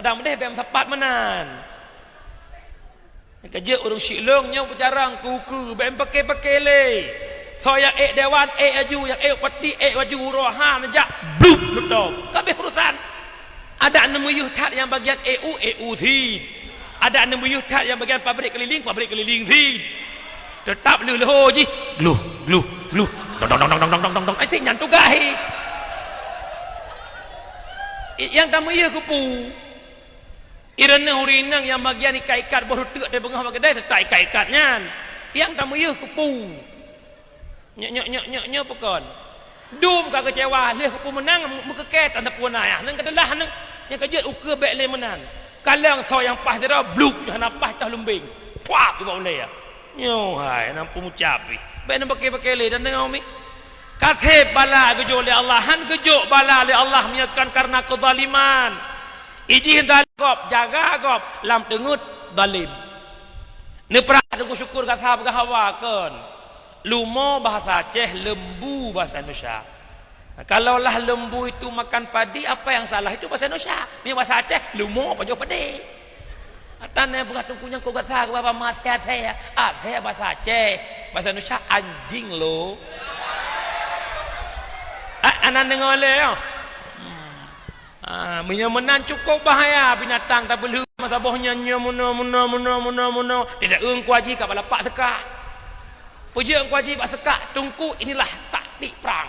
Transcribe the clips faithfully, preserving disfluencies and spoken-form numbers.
Kadang meudeh bèk meusapat meunan. Keujeuet ureueng Syiek Long nyoe beucarông keu ukeue, bèk meupaké-paké lé. Soe nyang ék dewan, ék laju, nyang ék bupati, ék laju, uroe ha neujak, blub, neutôb. Ka abéh urusan. Adak neumiyuh that nyang bagian E U, E U cit. Adak neumiyuh that nyang bagian pabrik keuliling, pabrik keuliling cit. Teutap lheueh leuho jih, gluh, gluh, gluh. Dong, dong, dong. Ai cit nyan tugaih. I-, nyang tamiyuh keupeue? Ireuneuh ureueng inong nyang bagian ikat-ikat boh ruteuk di beungoh bak keudè, teutap ikat-ikat nyan. Nyang tamiyuh keupeue? Nyoe, nyoe, nyoe, nyoe, nyoe peukon. Dum ka keucewa, lheueh keupeue meunang, meukeukée tan sapeue na yah. Nang keuteulah nang, nyang keujeuet ukeue bèk lé meunan. Kalon soe nyang paih sidroe, blub, nyang hana paih toh lumbeng. Puap, ubak ulèe. Nyoe hai, na peumucap pih. Bèk neupaké-paké lé, dan deungoe mi. Ka sép bala geujok lé Allah, han geujok bala lé Allah meunyoe kon kareuna keuzaliman. Ijih zalim gob, jaga gob lam teungeut zalim. Neupeurah Teungku Syukur gata peugah hawa kon. Lumo bahasa Aceh, lembu bahasa Indonesia. Nah, kalaulah lembu itu makan padi, apa yang salah? Itu bahasa Indonesia. Ni bahasa Aceh, lumo pajoh padé. Atan nyang peugah Teungku nyang kok gata keu baba mas ka saya. Ah, saya bahasa Aceh. Bahasa Indonesia anjing lo. Ah, anan deungoe lé, ya. Ah, meunyoe meunan cukôp bahaya binatang tabeulheueh masa boh nyan nyoe meunoe, meunoe, meunoe, meunoe, meunoe. Tidak eung kuaji ka balapak seukak. Peujeuet kuaji bak seukak, Teungku, inilah taktik perang.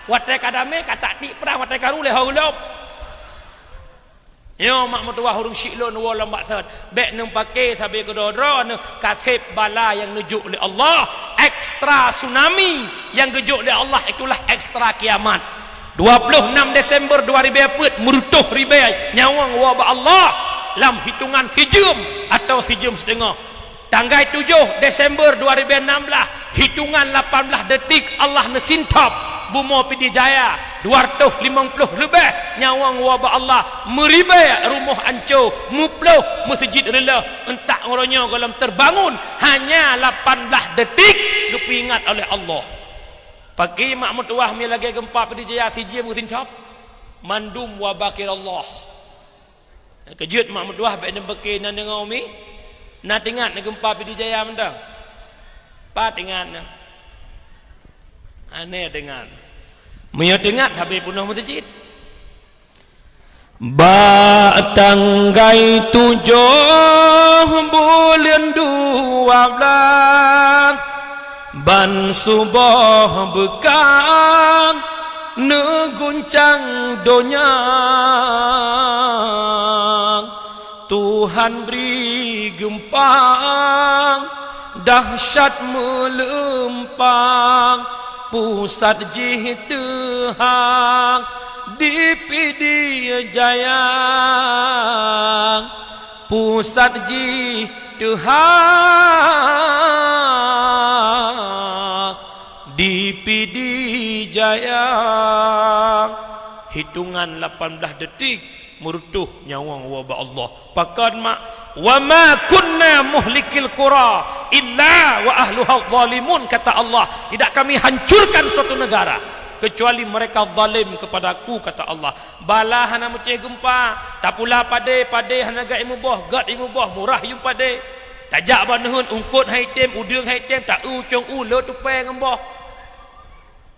Watèe ka damé ka taktik perang, watèe ka rôh lé ho geulop. Nyoe mak meutuwah ureueng Syiek Long woe lam bak sot. Bèk neupaké sabe keudroe-droe neuh ka sép bala nyang neujok lé Allah. Ekstra tsunami nyang geujok lé Allah itulah ekstra kiamat. Dua puluh enam Desember dua ribèe peuet, meureutoh ribèe nyawöng woe bak Allah lam hitongan sijeuem atawa sijeuem siteungoh. Tanggai tujoh Desember dua ribèe nam blah, hitongan lapan blah detik Allah neusintop bumoe Pidie Jaya, dua reutôh limong ploh leubeh nyawöng woe bak Allah, meuribèe rumoh anco, muploh meuseujid reuloh, entak ngon uroe nyoe gohlom teubangun, hanya lapan blah detik geupeuingat oleh Allah. Pakri mak meutuwah mi lagèe geumpa Pidie Jaya sijeuem geusintop, mandum wabakir Allah. Keujeuet mak meutuwah bèk neupaké na deungoe mi. Na teuingat na geumpa Pidie Jaya mantong? Pat teuingat na? Hana teuingat. Meunyoe teuingat sabe peunoh meuseujid. Bak tanggai tujoh buleuen dua blah, ban suboh beukang neuguncang donya. Tuhan bri geumpa dahsyat meuleumpang, pusat jih teuhang di Pidie Jaya. Pusat jih teuhang di Pidie Jaya. Hitongan lapan blah detik, meureutoh nyawöng woe bak Allah. Pakon mak, "Wa ma kunna muhlikil qura illa wa ahluha zalimun," kata Allah, "Tidak kami hancurkan suatu negara kecuali mereka zalim kepada-Ku," kata Allah. Bala hana meucéh geumpa, tapula padé, padé hana gét imuboh, gét imuboh, murah yuem padé. Tajak bak neuheun, eungkôt hai tem, udeueng hai tem, ta-eu cong u, le tupée ngon boh.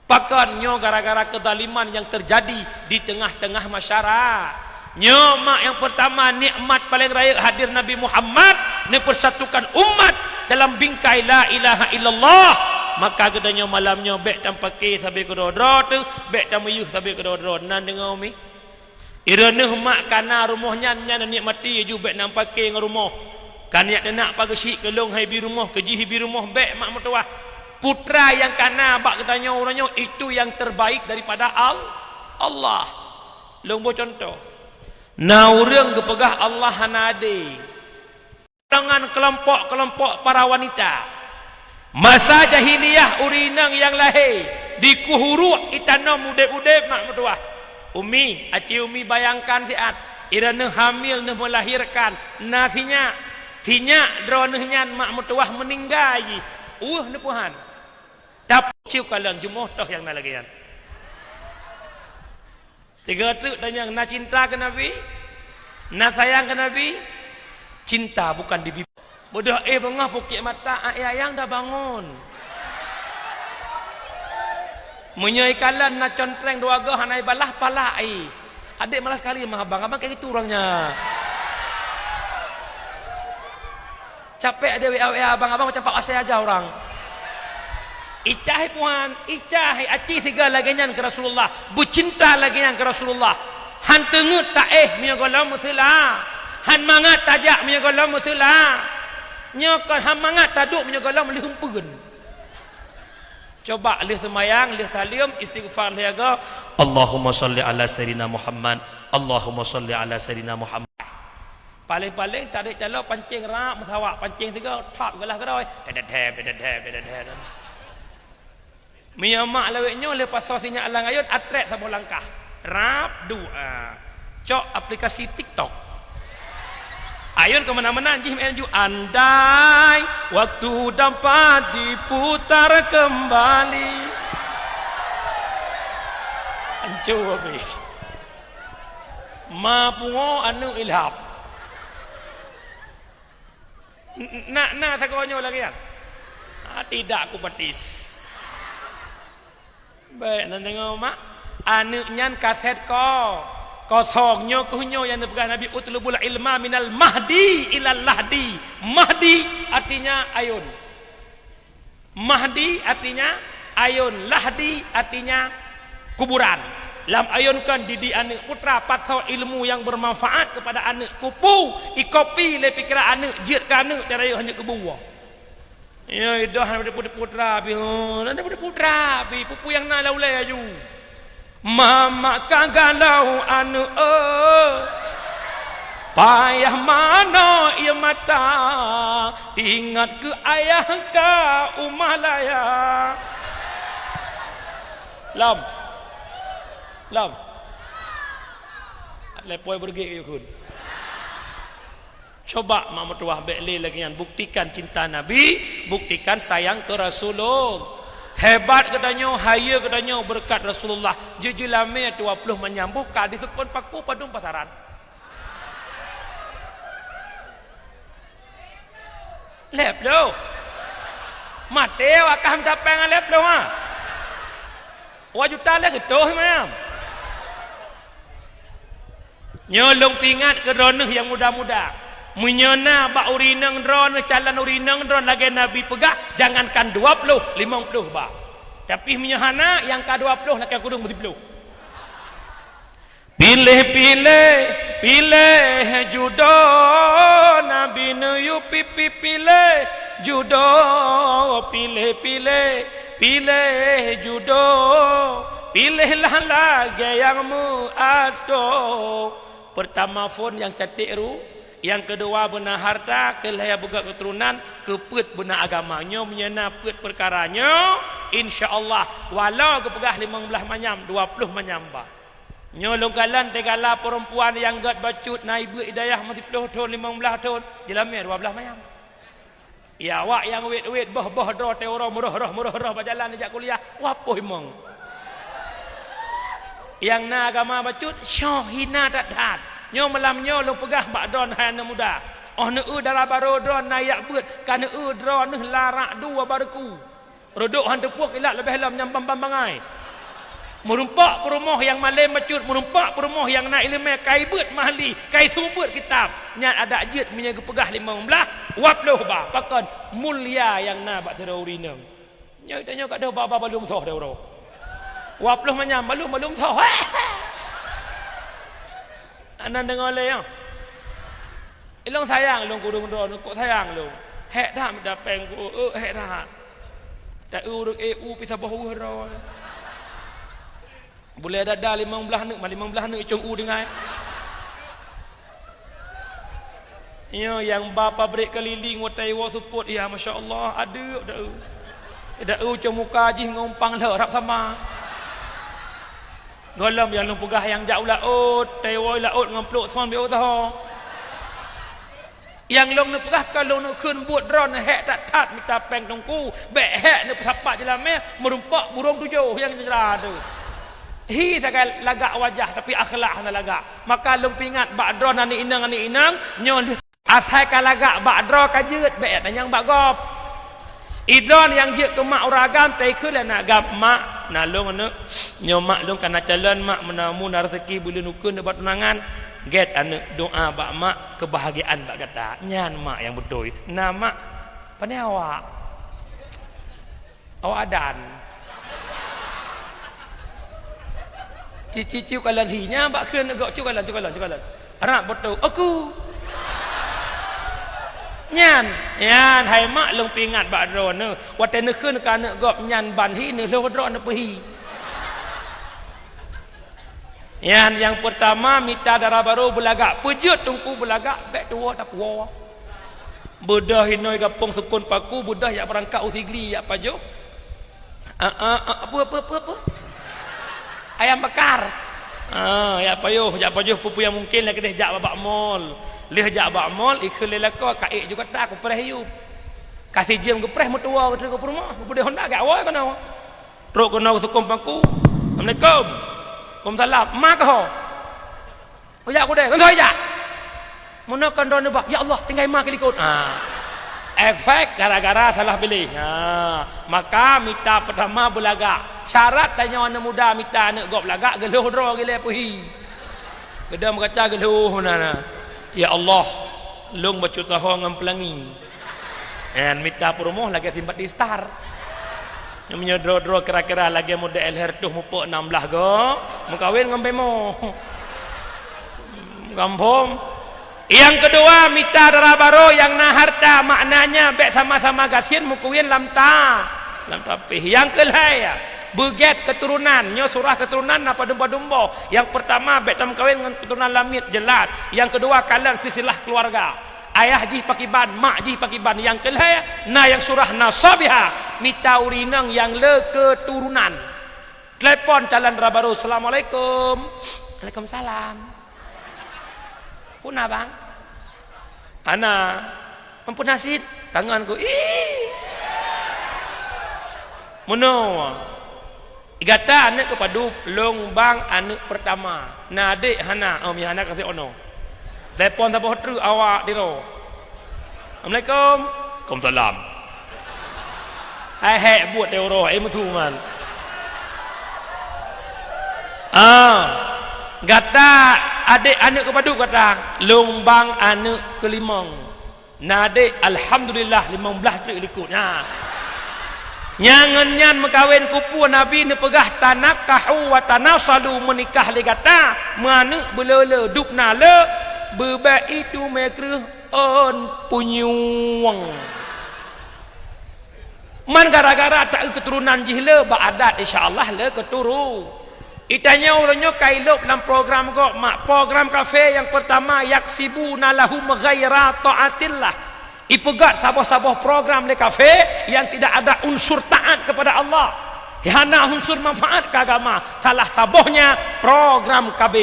Pakon nyoe gara-gara keuzaliman nyang teujadi di teungoh-teungoh masyara-, nyoe mak nyang peurtama nikmat paleng rayeuk hadir Nabi Muhammad neupeusatukan umat dalam bingkai la ilaha illallah. Maka geutanyoe malam nyoe bèk tamupaké sabe keudroe-droe teuh, bèk tamiyuh sabe keudroe-droe. Na deungoe mi? Ireuneuh mak kana rumoh nyan, nyan neunikmati, ju bèk na mupaké ngon rumoh. Kan jak teunak pageusyik keu lôn hai bi rumoh, keu jih bi rumoh, bèk mak meutuwah. Putra nyang kana bak geutanyoe uroe nyoe, itu nyang terbaik daripada Al-, Allah. Lôn boh cuntoh. Na ureueng geupeugah Allah hana adé. Golongan keulompok-keulompok para wanita. Masa jahiliyah ureueng inong nyang lahé di kuhuruk itanom udeb-udeb mak meutuwah. Umi, aci umi bayangkan siat, ireuneuh hamil neuh meulahirkan, na sinyak. Sinyak droeneuh nyan mak meutuwah meuninggai jih. Uweuh neupeuhan. Tapi ciu kalon jumoh toh nyang na lagèe nyan. Tiga treuk tanyong, na cinta keu Nabi? Na sayang keu Nabi, cinta bukan di bibir. Beudôh éh beungoh pukek mata, aé ayang dah bangon. Meunyoe ikalon na contreng dua goh hana ibalah, pala aé. Adék malas sekali mah abang, abang kayak gitu orangnya. Capek dia W A, W A abang, abang macam Pak Asai aja orang. Icah hai puan, icah hai aci siga lagée nyan keu Rasulullah, beucinta lagée nyan keu Rasulullah. Han teungeut taéh meunyoe gohlom meuseula, han mangat tajak meunyoe gohlom meuseula. Nyoe kon han mangat taduek meunyoe gohlom lheueh eumpeuen. Coba lheueh seumayang, lheueh saleuem, istighfar lheueh jaga, Allahumma shalli ala sayyidina Muhammad, Allahumma shalli ala sayyidina Muhammad. Paléng-paléng tarék calo pancéng rab meusawa, pancéng sigoe that geulah keudroe, dededem, dededem, dededem. Meunyoe mak lawét nyoe lheueh pasoe sinyak lam ayôn, atrét saboh langkah. Rab dua. Cok aplikasi TikTok. Ayôn keu meunan-meunan jih meu'en ju, andai waktu dapat diputar kembali. Anco habéh. Ma pungo aneuk ilham. N-, n-, na, na sagoe nyoe lagée nyan? Ah, tidak kupetis. Baik, na deungoe mak. Aneuk nyan kasét ko. Kosong nyoe keuh nyoe nyang neupeugah Nabi, "Utlubul ilma minal mahdi ilal lahdi." Mahdi artinya ayôn. Mahdi artinya ayôn, lahdi artinya kuburan. Lam ayôn kon didik aneuk, putra, pasoe ilmu nyang bermanfaat kepada aneuk. Kupu, ikopi lé pikeran aneuk, jeuet keu aneuk, cara yôh hana keubuwa. Ya, idah hana putra pi, hana putra pi, pupu nyang na lam ulée aju. Mamak ka galau aneuk, eh. Payah manoe ié mata, teuingat keu ayah ka u Malaya. Lom. Lom. Leupoi beureuguek yukun. Coba mak meutuwah bék lé lagée nyan, buktikan cinta Nabi, buktikan sayang keu Rasulullah. Hebat geutanyoe, hayeue geutanyoe beureukat Rasulullah. Jeuet jeulamé dua ploh manyam boh ka diseukon paku padum pasaran. Lhée ploh. Maté wakah meutapéng lhée ploh ha. Dua juta lhée geutoh manyam. Nyoe lôn peuingat keu droeneuh nyang muda-muda. Meunyoe na bak ureueng inong droeneuh, calon ureueng inong droeneuh lagée Nabi peugah, jangankan dua ploh, limong ploh ba. Tapi meunyoe hana, nyang ka dua ploh lakée kureueng siplôh. Piléh-piléh, piléh judoe, Nabi neuyue pi-, pi-, piléh judoe, piléh-piléh, piléh judoe, piléhlah lagée nyang meuatoe. Peurtama phon nyang cantik ru, nyang keudua beuna hareuta, keulhée beugét keuturonan, keupeuet beuna agama. Nyoe meunyoe na peuet peukara nyoe, insya Allah, walau geupeugah limong blaih manyam, dua ploh manyam ba. Nyoe lôn kalon teugala peurempuan nyang gét bacut na ibeuet i dayah meusiplôh thon, limong blaih thon, jeulamé dua blaih manyam. Ya, awak nyang wét-wét boh-boh droe teuroe meuroh-roh, meuroh-roh bak jalan jak kuliah, wapôh imong. Nyang na agama bacut, syoh hina that-that. Nyoe malam nyoe lôn peugah bak droeneuh hai aneuk muda. Óh neueu dara barô droeneuh na jak beuet, ka neueu droeneuh larak dua bareku. Reudok han teupuih ilat leubeh lom nyang bam-bam bangai. Meurumpok peurumoh nyang malém bacut, meurumpok peurumoh nyang na iéleumé, kai beuet mahli, kai seumeubeuet kitab. Nyan adak jeuet meunyoe geupeugah limong blaih, dua ploh ba, pakon mulia nyang na bak sidroe ureueng inong. Nyoe tanyoe ka deuh ba-ba balum soh deuh uroe. Dua ploh manyam, balum-balum soh. Hana deungoe lé nyoe. Ilong sayang lôn keu ureueng droeneuh, kok sayang lôn. Hék that mita péng ku, eu, hék that. Ta eu ureueng, eh, u pih saboh weueh droe. Bulée dada limong blaih neuk, ma limong blaih neuk icong u tinggai. Nyoe nyang ba pabrik keulileng watée iwoe seupôt, ya masya Allah, adeuk da eu. Da eu cong muka jih ngon umpang lhok rab sama. Gohlom nyang lôn peugah nyang jak u laôt, teuwoe laôt ngon plôk son beu usaha. Nyang lôn neupeugah ka lôn neukheun buet droeneuh hék that-that mita péng teungku, bék hék neupeusapat jeulamé meurumpok burông tujoh nyang jeula teuh. Hi sagai lagak wajah, tapi akhlak hana lagak. Maka lôn peuingat bak droe aneuk inong, aneuk inong, nyoe lheueh asai ka lagak bak droe ka jeuet, bèk tanyong bak gob. Idroe nyang jeuet keu mak ureueng agam, taikheun lé aneuk agam, "Mak, na lôn aneuk. Nyoe mak lôn ka na calon mak, meunamu na raseuki beu lôn ukeue nibak tunangan." Gèt aneuk, "Doa bak mak, keubahgiaan bak gata." Nyan mak nyang beutôi. Na mak, pane awak? Awak adan. Ci, ci, ciu kalon hi, nyan bak kheun gok, ciu kalon, ciu kalon, ciu kalon. Aneuk beutôi, "Aku." Nyan, nyan, hai mak, lôn peuingat bak droeneuh. Watèe neukheun keu aneuk gob nyan ban hi, neulhôh droeneuh peuhi. Nyan nyang peurtama, mita dara barô beulagak. Peue jeuet teungku beulagak, bèk tuwoe tapuwoe. Beudôh inoe gapông sukon paku, beudôh jak beurangkat u Sigli, jak pajoh. Ah, ah, ah, apa, apa, apa, apa? Ayam bakar. Ah, jak pajoh, jak pajoh peue-peue nyang mungken lagèe deh jak bak mall. Lheueh jak bak mall, ikheun lé lakoe, "Ka ék ju gata, kupreh yub." Ka sijeuem geupreh, meutuwoe geutrok u peurumoh, geupeudeh honda, geuwoe keunoe. Trok keunoe geusukon paku. "Assalamualaikum." "Waalaikumsalam." "Ma keuh ho?" "Kujak keudè." "Ngon soe jak?" "Meunoe kon droeneuh bah." "Ya Allah, tinggai ma keu likot." Ah. Efek gara-gara salah piléh. Ha. Maka mita peurtama beulagak. Syarat tanyoe aneuk muda mita aneuk gob lagak, geulhôh droe gilée peuhi. Geudong meukaca geulhôh meunan na. "Ya Allah, lôn bacut sahoe ngon peulangi." Nyan mita peurumoh lagèe simpati star. Nyoe meunyoe droe-droe kira-kira lagèe model L H R tuh mupok enam belas go, meukawen ngon bemo. Gampông. Nyang keudua, mita dara barô nyang na hareuta, maknanya bèk sama-sama gasien meukawen lam ta, lam tapéh. Nyang keulhèe, beugèt keuturonan. Nyoe surah keuturonan na padum-padum boh. Nyang peurtama, bèk tameukawen ngon keuturonan lamiet, jelas. Nyang keudua, kalon silsilah keuluwarga. Ayah jih pakiban, mak jih pakiban. Nyang keulhèe na nyang surah nasabihah, mita ureueng inong nyang le keuturonan. Telepon calon dara barô, "Assalamualaikum." "Waalaikumsalam." "Peue na, Bang?" "Hana." "Ampôn na cit." Tangan ku, ih. Meunoe. "Gata aneuk keupadub?" "Lôn bang aneuk peurtama." "Na adék?" "Hana." "Oh, meuhana kaseh ono." Telepon saboh treuk awak sidroe. "Assalamualaikum." "Waalaikumsalam." Hai hék buet teuroh, eh, meusu man. "Ah, gata adék aneuk keupadub gata?" "Lôn bang aneuk keulimong." "Na adék?" "Alhamdulillah, limong blaih treuk likot." Nyan. Nyang ngon nyan meukawen kupeue Nabi neupeugah, "Tanakahu wa tanasalu," meunikah lé gata, meuaneuk beuleu-leu, dub na le, beubèk itu meukreueh ôn punyueng. Man gara-gara taeu keuturonan jih le bak adat, insya Allah le keuturu. Itanyoe uroe nyoe ka ilôb lam program gob mak, program kafé nyang peurtama, "Yaksibuna lahum ghaira taatillah." Ipeugèt saboh-saboh program lé kafé nyang tidak ada unsur taat kepada Allah. Hana unsur manfaat keu agama. Salah sabohnya program K B.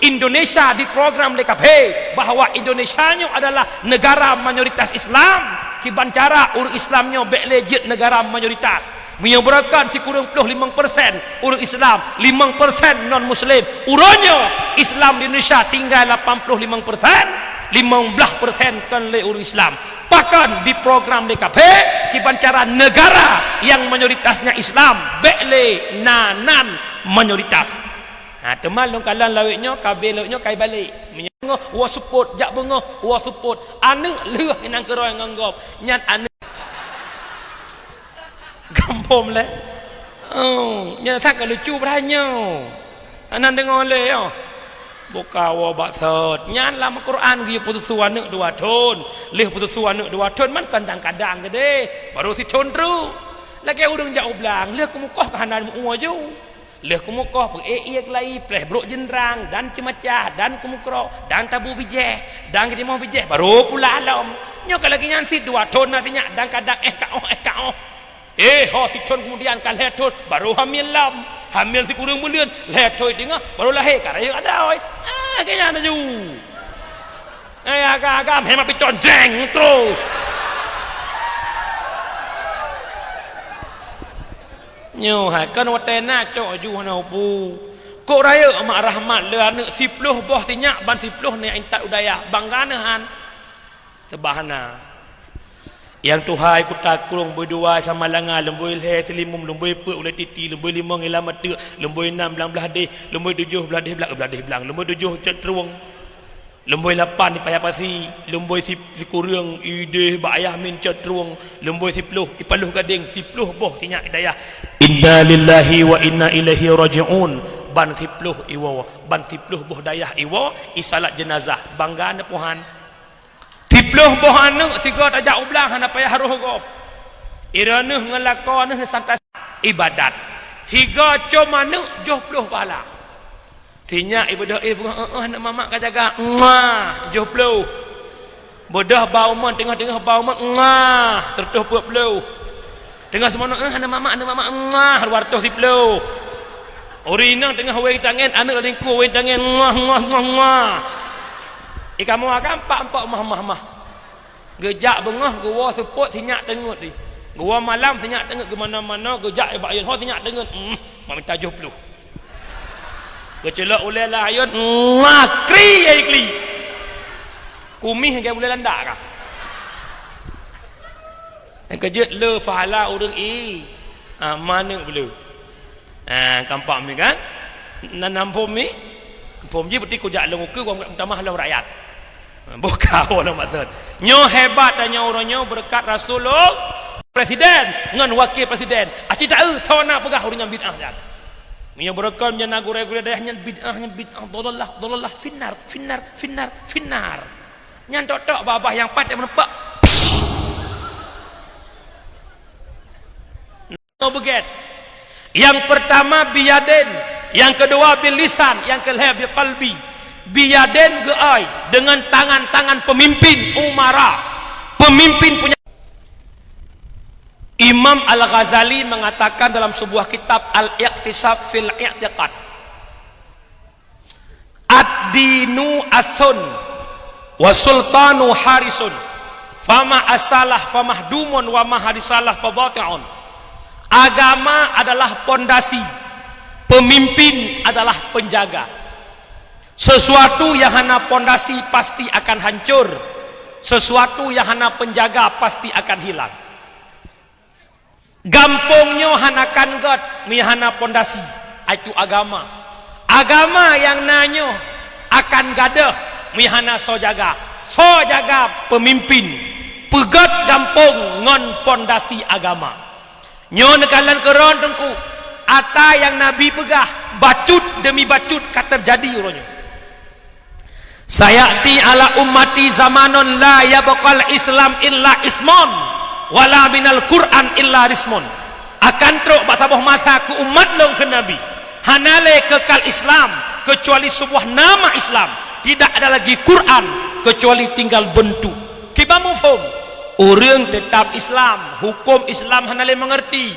Indonesia diprogram lé kafé bahwa Indonesia nyoe adalah negara mayoritas Islam. Kiban cara ureueng Islam nyoe bèk lé jeuet negara mayoritas. Meunyoe beureukan sikureueng ploh limong persen ureueng Islam, limong persen non muslim. Uroe nyoe Islam di Indonesia tinggai lapan ploh limong persen, limong blaih persen kon lé ureueng Islam. Pakon diprogram lé kafé, kiban cara negara nyang mayoritasnya Islam bèk lé na nan mayoritas. Ha, teuma lôn kalon lawét nyoe, K B lawét nyoe ka ibalek. Meunyoe beungoh, woe seupôt, jak beungoh, woe seupôt. Aneuk lheueh inong keudroe ngon gob. Nyan aneuk gampông lé. Oh, nyan that ka lucu padahai nyoe. Hana deungoe lé, oh. Buka woe bak sot. Nyan lam Al-Quran geuyue peususu aneuk dua thon. Lheueh peususu aneuk dua thon, man kadang-kadang keudeh. Baru sithon treuk. Lagèe ureueng jak u blang, lheueh keumukoh ka hana meu-ue aju. Lheueh keumukoh peuék ié keulayi, pleh brok jeundrang, dan ceumeucah, dan keumukrok, dan tabu bijéh, dan geutimoh bijéh, baru pula lom. Nyoe ka lagèe nyan cit dua thon na sinyak, dan kadang éh kaoh, éh kaoh. Éh, ho sithon keumudian ka lhèe thon, baru hamil lom. Hamil sikureueng buleuen, lhèe thon teungoh, baru lahé ka rayeuk adoe. Ah, lagèe nyan laju. Eh, agam-agam, hemat picon, jeng, terus. Nyoe hai, kan watèe na cok ju hana upu. Kok rayeuk mak rahmat le aneuëk siploh boh sinyak ban siploh nyak intat u dayah, bangga neuh han? Seubahna. Nyang tuha i Kuta Krueng bui dua Samalanga, lumboi lhée Seulimum, lumboi peuet Ulée Titi, lumboi limong Ilam Ateuek, lumboi nam Blang Blahdeh, lumboi tujoh Blahdeh Blang, Blahdeh Blang, lumboi tujoh Cot Trueng, lumboi lapan di Paya Pasi, lumboi si-, sikureueng ideh bak Yah Min Cot Trueng, lumboi siploh i Paloh Gadeng, siploh boh sinyak i dayah. Inna lillahi wa inna ilaihi raji'un. Ban siploh iwoe, ban siploh boh dayah iwoe, isalat jeunazah, bangga neuh po han? Siploh boh aneuëk sigoe tajak u blang hana payah roh gob. Iroe neuh ngon lakoe neuh santai ibadat. Sigoe com aneuëk joh ploh pahala. Sinyak ibeudôh, eh, beungoh, eh, eh, aneuk mamak ka jaga. Muah, joh ploh. Beudôh ba umon, teungoh-teungoh ba umon, muah, seureutôh peuet ploh. Teungoh seumono, eh, aneuk mamak, aneuk mamak, muah, dua reutôh siploh. Ureuëng inong teungoh wéng tangen, aneuëk ladingku wéng tangen, muah, muah, muah, muah. I kamoe agam empat-empat mah, mah, mah. Geujak beungoh, geuwoe seupôt sinyak teungeut di. Geuwoe malam sinyak teungeut, geumanoe-manoe, geujak bak ayôn ho sinyak teungeut. Hmm, mak minta joh ploh. Geuceulok ulée lam ayôn, muah, kri ai kli. Kumih lagée ulée landak kah. Nyang keujeuet le pahala ureuëng i, ah, manök beu le. Ah, kampak mi kan? Nan nam phom mi? Phom ji berarti kujak lôn ukeue, gua meutamah lom rakyat. Buka Allah maksud. Nyoe hebat tanyoe uroe nyoe berkat Rasulullah, presiden ngon wakil presiden. Aci taeu tho na peugah ureuëng nyang bid'ah nyan. Meunyoe beureukan nyan na gurée-gurée dayah nyan bid'ah, nyan bid'ah, dolalah, dolalah, finnar, finnar, finnar, finnar. Nyan tok-tok babah nyang pat nyang meureupak. Nyoe beugét. Yang pertama biyadin, yang kedua bilisan, yang kelhée biqalbi. Biyadin geuai dengan tangan-tangan pemimpin umara, pemimpin punya. Imam Al-Ghazali mengatakan dalam sebuah kitab Al-Iqtisad fil I'tiqad, "Ad-dinu asun, wa sultanu harisun, fama asalah famahdumun, wa ma harisalah fabati'un." Agama adalah pondasi, pemimpin adalah penjaga. Sesuatu yang hana pondasi pasti akan hancur, sesuatu yang hana penjaga pasti akan hilang. Gampông nyoe hana akan gét meunyoe hana pondasi, yaitu agama. Agama nyang na nyoe akan gadôh meunyoe hana soe jaga. Soe jaga? Pemimpin. Peugét gampông ngon pondasi agama. Nyoe neukalon keudroe Teungku, ata nyang Nabi peugah, bacut demi bacut ka teujadi uroe nyoe. "Sayati ala ummati zamanun la yabqal Islam illa ismun, wala minal Qur'an illa rismun." Akan trok bak saboh masa keu umat lôn kheun Nabi, hana lé keukal Islam keucuali sebuah nama Islam, tidak ada lagi Qur'an keucuali tinggal beuntuk. Kiban muphom, ureuëng teutap Islam, huköm Islam hana lé meungeurti.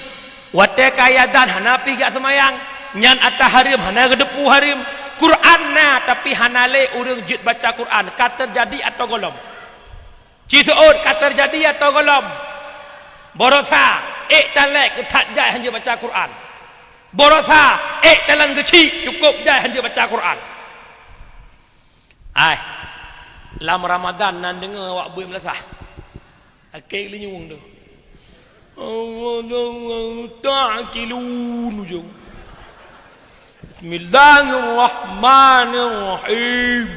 Watée ka adan hana pih geujak seumayang, nyan ata hareuem hana geuteupeue hareuem. Quran na, tapi hana lé ureuëng jeuet baca Quran, ka teujadi atau gohlom? Ci seuôt, ka teujadi atau gohlom? Baroesa, ék caleg that jai hana jeuet baca Quran. Baroesa, ék calon geuchik cukôp jai hana jeuet baca Quran. Hai, lam Ramadan nan deungoe awak beuet meulasah. Akhé linyueng tu. Ta'qilun ujong. Bismillahirrahmanirrahim.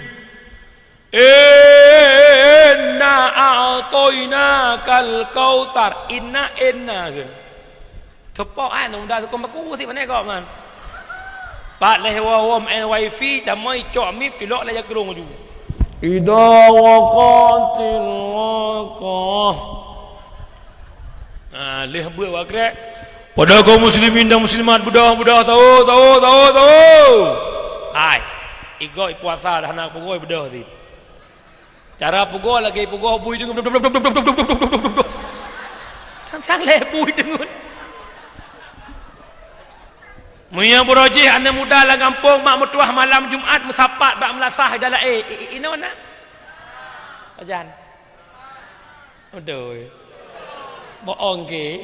Inna a'tainakal kautsar. Inna, inna kan. Teupok, ah, nang muda sukon baku si pané kok, man. Pat lheueh woe-woe meu'en wifi, tamai cok mip, culok lé jakrong laju. Idza waqatil waqah. Ah, lheueh beuet wak krek. Pada kaum muslimin dan muslimat, beudôh, beudôh, tao, tao, tao, tao. Hai, igoe puasa dah hana peugoe beudôh sit. Cara peugoe lagée peugoe bui deungon. Sang-sang lé bui deungon. Meunyoe buroe jih aneuk muda lam gampông mak meutuah malam Jumat meusapat bak meulasah di dalam, eh, i-, i-, inoe na? Pajan? Beutôi. Bohong ke?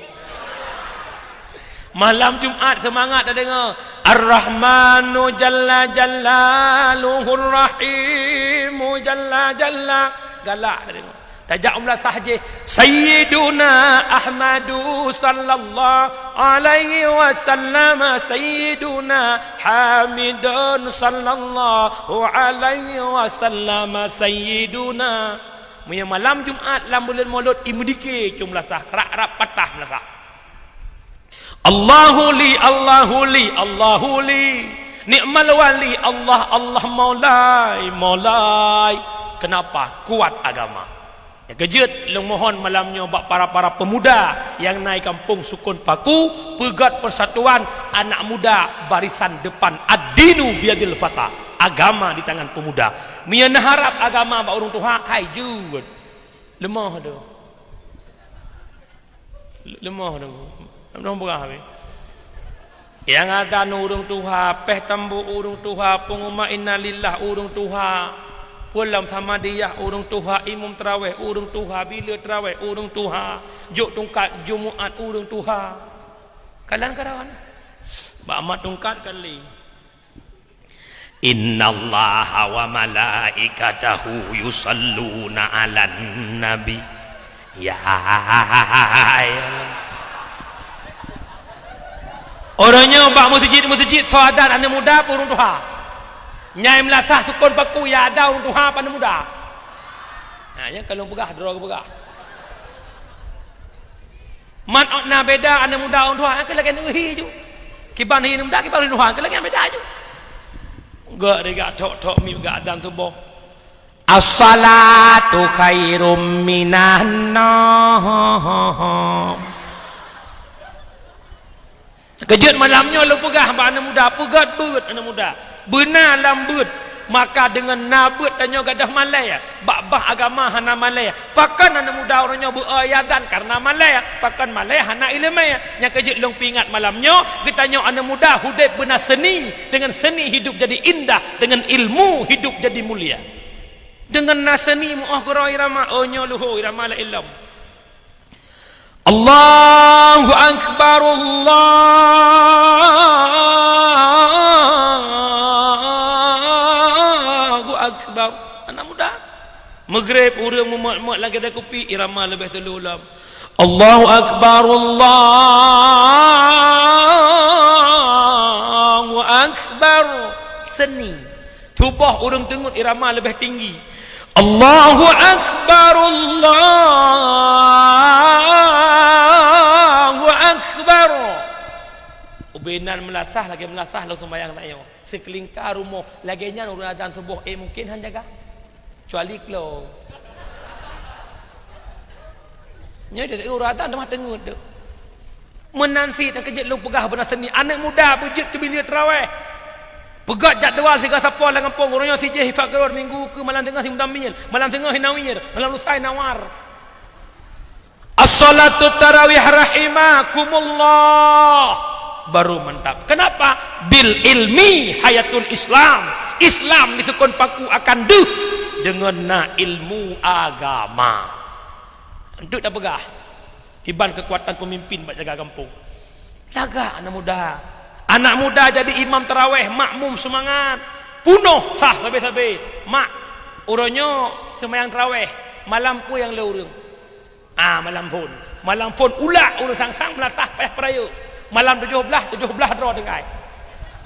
Malam Jumat seumangat tadeungoe, Ar-Rahmanu jalla jalaluhu, Ar-Rahimu jalla jalla. Galak tadi. Tajak u meulasah jih, Sayyiduna Ahmadu sallallahu alaihi wasallam, Sayyiduna Hamidun sallallahu alaihi wasallam, Sayyiduna. Meunyoe malam Jumat lam buleuen Molot, i meudike cong meulasah, rab-rab patah meulasah. Allahu li, Allahu li, Allahu li. Ni'mal wali, Allah, Allah maulai, maulai. Kenapa? Kuat agama. Nyang keujeuet, lôn mohon malam nyoe bak para-para pemuda nyang na i kampung Sukon Paku, peugöt persatuan anak muda barisan depan. Ad-dinu biyadil fata. Agama di tangan pemuda. Meunyoe neuharab agama bak ureuëng tuha, hai jeuet. Leumoh tu. Leumoh tu. Leumoh beurah habéh. Nyang azan ureuëng tuha, péh tambô ureuëng tuha, peunguma innalillah ureuëng tuha, pulang samadiyah ureuëng tuha, imum tarawéh ureuëng tuha, bila tarawéh ureuëng tuha, jok tungkat Jumaat ureuëng tuha. Kalan karawan. Bak mat tungkat kali. Innallaha wa malaikatahu yusalluna 'alan nabi. Ya. Uroe nyoe bak meuseujid-meuseujid soe adan aneuk muda peue ureuëng tuha. Nyang meulasah Sukon Paku ya ada ureuëng tuha peue aneuk muda. Nah, nyan ka lôn peugah, droe geupeugah. Man na beda aneuk muda ureuëng tuha, keu lagée neuhi ju. Kiban hi aneuk muda, kiban hi tuha, keu lagée beda ju. Gak deh gak thok-thok mi gak adan suboh. As-salatu khairum minan naum. Keujeuet malam nyoe lôn peugah bak aneuk muda, peugöt beuet aneuk muda. Beuna lam beuet, maka deungon na beuet tanyoe gadôh malée. Bak bah agama hana malée. Pakon aneuk muda uroe nyoe beu-, eu, azan kareuna malée. Pakon malée hana iéleumé. Nyang keujeuet lôn peuingat malam nyoe, geutanyoe aneuk muda udeb beuna seuni. Deungon seuni hidup jadi indah, deungon ilmu hidup jadi mulia. Deungon na seuni meuoh keudroe irama, oh nyoe luho irama lé ilom. Allahu Akbar, Allahu Akbar. Aneuk muda. Maghrib ureuëng meumet-met lagée dai kupi, irama leubeh teuleu lom. Allahu Akbar, Allahu Akbar. Seuni. Suboh ureuëng teungeut irama leubeh tinggi. Allahu Akbar, Allahu Akbar. Ubé nan meulasah lagée meulasah lôn seumayang tanyoe. Seukeulingka rumoh lagée nyan ureuëng azan suboh, eh, mungken han jaga. Kecuali klo. Nyoe dari ureuëng azan teuma teungeut tu. Meunan cit nyang keujeuet lôn peugah beuna seuni, aneuk muda beujeuet keu bila tarawéh. Peugöt jadwal sigoe sapo lam gampông, uroe nyoe sijih hifat keurot minggu keu malam teungoh si Muzammil, malam teungoh hi Nawir, malam lusa hi Nawar. As-salatu tarawih rahimakumullah. Baru mantap. Kenapa? Bil ilmi hayatul Islam. Islam di Sukon Paku akan deuh deungon na ilmu agama. Untuk dah peugah. Kiban keukuatan peumimpin bak jaga gampông. Lagak aneuk muda. Aneuk muda jadi imam tarawéh, makmum seumangat. Punoh sah sabe-sabe. Mak, uroe nyoe seumayang tarawéh, malam peue nyang le ureuëng? Ah, malam phon. Malam phon ulak ureuëng sang-sang meulasah payah peurayeuk. Malam tujoh blaih, tujoh blaih droe tinggai.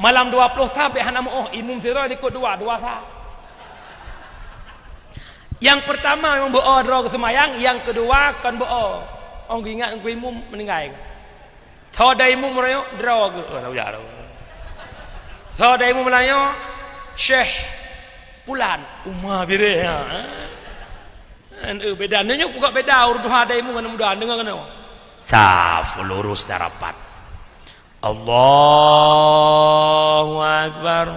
Malam dua ploh sah bék hana meuoh, imum sidroe likot dua, dua sah. Nyang peurtama memang beu-o droe geuseumayang, nyang keudua kon beu-o. Ong geuingat Teungku Imum meuninggai. Tho dai imum meurayeuk droe geuh, oh, tho dai imum meulayeue Syekh Pulan, uma biréh, ha. Kan, eh, beda. Nyoe pukok beda ureuëng tuha dai imum ngon muda, deungoe keunoe. Saf lurus dan rapat. Allahu Akbar.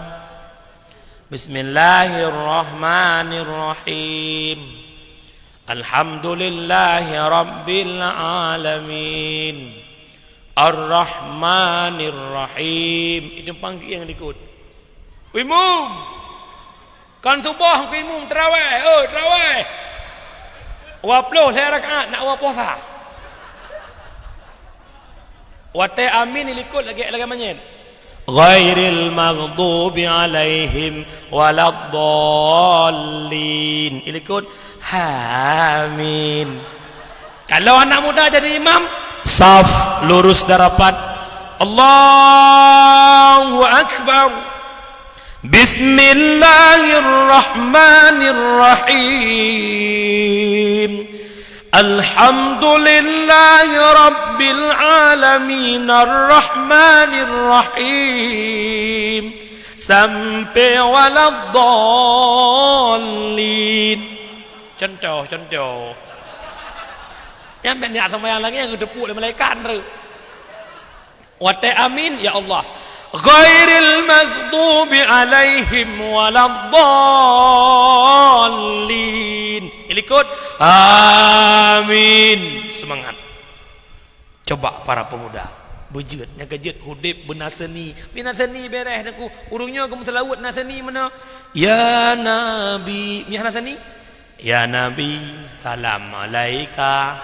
Bismillahirrahmanirrahim. Alhamdulillahi rabbil alamin. Arrahmanirrahim. Itu panggieng likot. Imum. Kan suboh Teungku Imum tarawéh, oh, tarawéh. Dua ploh lhée rakaat nak dua puasa. Watée amin di likot lagée, lagée manyét. Ghairil maghdubi alaihim waladdallin. Ilikot, amin. Kalau anak muda jadi imam, saf lurus dan rapat. Allahu Akbar. Bismillahirrahmanirrahim. Alhamdulillahi rabbil alamin, arrahmanirrahim, sampai waladdallin. Contoh, contoh. Nyang bèk niat seumayang lagèe nyan geuteupeue lé malaikat tu. Watèe amin, ya Allah. Ghairil maghdubi alaihim waladdallin. Ilikot, amin. Semangat. Coba para pemuda, beujeuet, nyang keujeuet udép beuna seuni. Beuna seuni bereh, Teungku. Ureueng nyoe geumeuseulaweuet na seuni meunoe. Ya Nabi, meuhana seuni? Ya Nabi, salam alaika.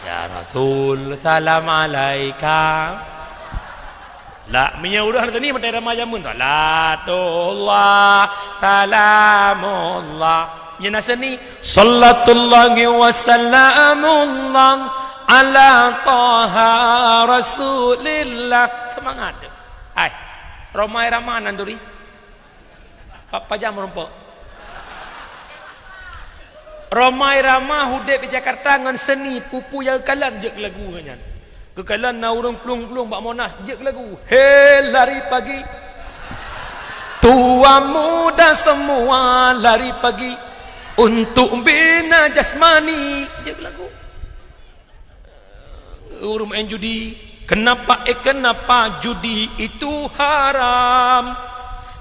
Ya Rasul, salam alaika. La, meunyoe ureueng hana seuni, meutai rama jameun. Salatullah, salamullah. Meunyoe na seuni, salatullahi wa salamullah ala Taha Rasulillah. Semangat. Hai, Rhoma Irama nan turi. Pa-, pajan meurumpok. Rhoma Irama udép di Jakarta ngon seuni, peue-peue nyang geukalon jeuet keu lagu nyan. Geukalon na ureueng plueng-plueng bak Monas jeuet keu lagu. He lari pagi. Tua muda semua lari pagi untuk bina jasmani. Jeuet keu lagu. Ureueng main judi. Kenapa, eh, kenapa judi itu haram?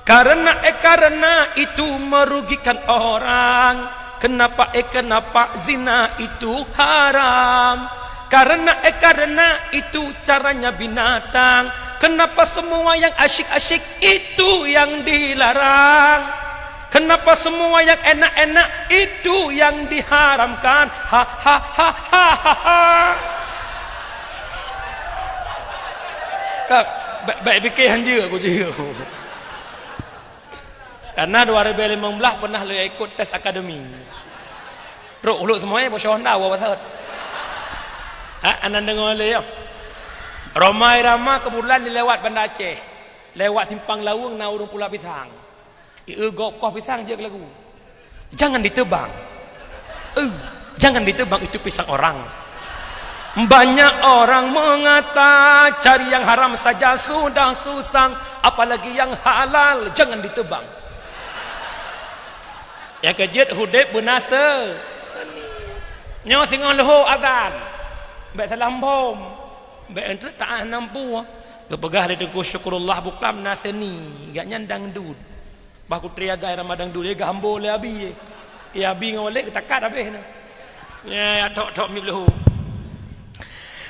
Karena, eh, karena itu merugikan orang. Kenapa, eh, kenapa zina itu haram? Karena, eh, karena itu caranya binatang. Kenapa semua yang asyik-asyik itu yang dilarang? Kenapa semua yang enak-enak itu yang diharamkan? Ha, ha, ha. Ka, ba-, baik fikir han jeuet, ku jeuet. Karena dua ribu lima belas pernah lôn ikut tes akademi. Trok uluk semuanya, bocor Honda, wa batat. Ha, anan deungoe lé, yo. Rhoma Irama keubeutulan dilewat Banda Aceh. Lewat Simpang Laweueng na ureueng pula pisang. Ié gob koh pisang jeuet keu lagu. Jangan ditebang. Eh, jangan ditebang itu pisang orang. Banyak orang mengata cari yang haram saja sudah susah, apalagi yang halal jangan ditebang. Nyang keujeuet udép beuna se-, seuni. Nyoe singoh leuhô azan. Bèk salah mbom. Bèk enteuk taah nampu. Geupeugah lé Teungku Syukurullah Buklam na seuni. Gobnyan dangdut. Bah kutri agai rama dangdut, eh, geuhambo lé Abi, eh. Ya Abi ngon Walid geutakat habéh nyoe. Ya, ya, tok-tok mi leuhô.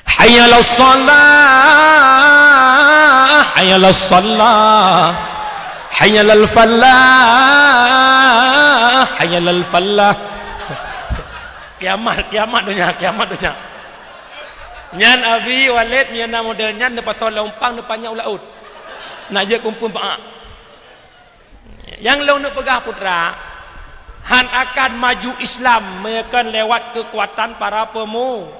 Hayya 'alas shalah, hayya 'alas shalah, hayya 'alal falah, hayya 'alal falah. Kiamat, kiamat donya, kiamat donya. Nyan Abi Walid, nyan na model nyan, neupasoe lam umpang, neupanyang u laôt. Nak jeuet keu umpung paak. Nyang lôn neuk peugah putra, han akan maju Islam meunyoe kon lewat keukuatan para pemu-,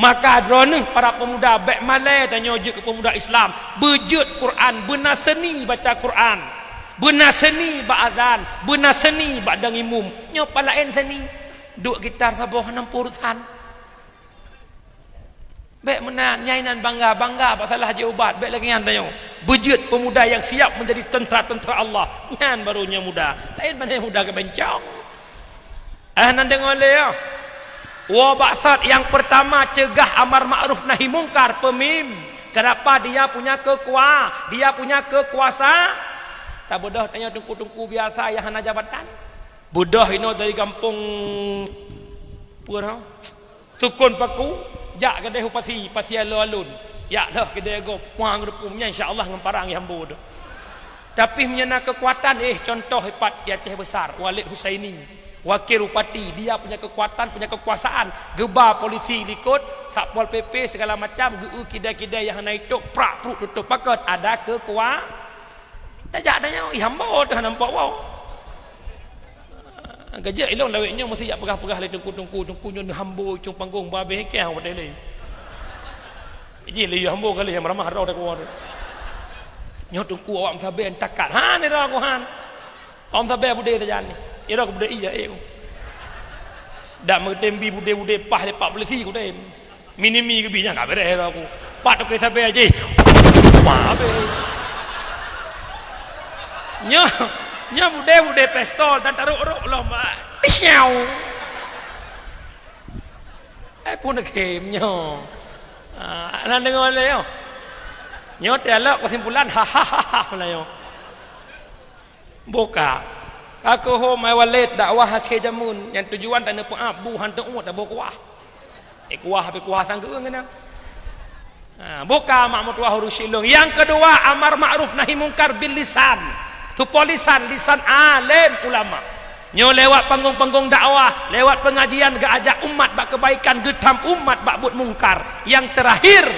maka droeneuh para pemuda bèk malèe tanyoe jeuet keu pemuda Islam. Beujeuet Quran, beuna seuni baca Quran, beuna seuni bak azan, beuna seuni bak dang imum. Nyoe pat laén seuni. Duek gitar saboh hana urusan. Bèk meunan, nyan inan bangga, bangga bak salah jeuet ubat, bèk lagèe nyan tanyoe. Beujeuet pemuda yang siap menjadi tentara-tentara Allah. Nyan baru nyoe muda. Laén pané muda keubencong. Eh, nan deungoe lé, ya. Woe bak sat yang pertama cegah amar ma'ruf nahi mungkar, pemimpin. Kenapa? Dia punya kekua-, dia punya kekuasa. Tabeudôh tanyoe teungku-teungku biasa nyang hana jabatan. Beudôh inoe dari gampông, peue nyoe? Sukon Paku, jak keudeh u pasi, pasi alon-alon. Jak lheueh keudeh gob, puang geureupeue nyan, insya Allah ngon parang nyang hambo teuh. Tapi meunyoe na keukuatan, eh, contoh ipat di Aceh Besar, Walid Husaini. Wakil bupati, dia punya kekuatan, punya kekuasaan. Geuba polisi likot, Satpol P P segala macam, geu kidai-kidai nyang hana itôp, prak pruk tutup paket, ada kekua-, tajak tanyoe, ih, hamba teuh hana nampak woe. Gajak ilong lawét nyoe mesti jak peugah-peugah lé teungku-teungku, teungku nyoe neuhambo cung panggong babeh keh watèe lé. Ji lé hambo kali nyang ramah roh takwa tu. Nyoe teungku awak meusabe takat. Han ira ku han. Awak meusabe budé sajan ni. Ira ku budé iya eh. Dak meutem bi budé-budé pah lé pat polisi ku tem. Minimi keubi nyang ka beres ira ku. Pat toke sabe ji. Wah, habéh. Nyoe, nyoe budé-budé pistol dan tarok-rok lom. Siau. Eh, pun game nyoe. Ah, na deungoe lé nyoe. Nyoe teuh lok kesimpulan, hahaha, Meulayu. Buka. Ka keuhom ai Walid dakwah akhé jameun nyang tujuan taneupeuab bu han teuôt taboh kuah. Eh, kuah, tapi kuah sang keueung keunan. Ha, buka mak meutuah ureueng syik lôn. Nyang keudua, amar ma'ruf nahi mungkar bil lisan. Tupo lisan, lisan alim ulama. Nyoe lewat panggong-panggong dakwah, lewat pengajian geuajak umat bak kebaikan, geutam umat bak buet mungkar. Nyang terakhir,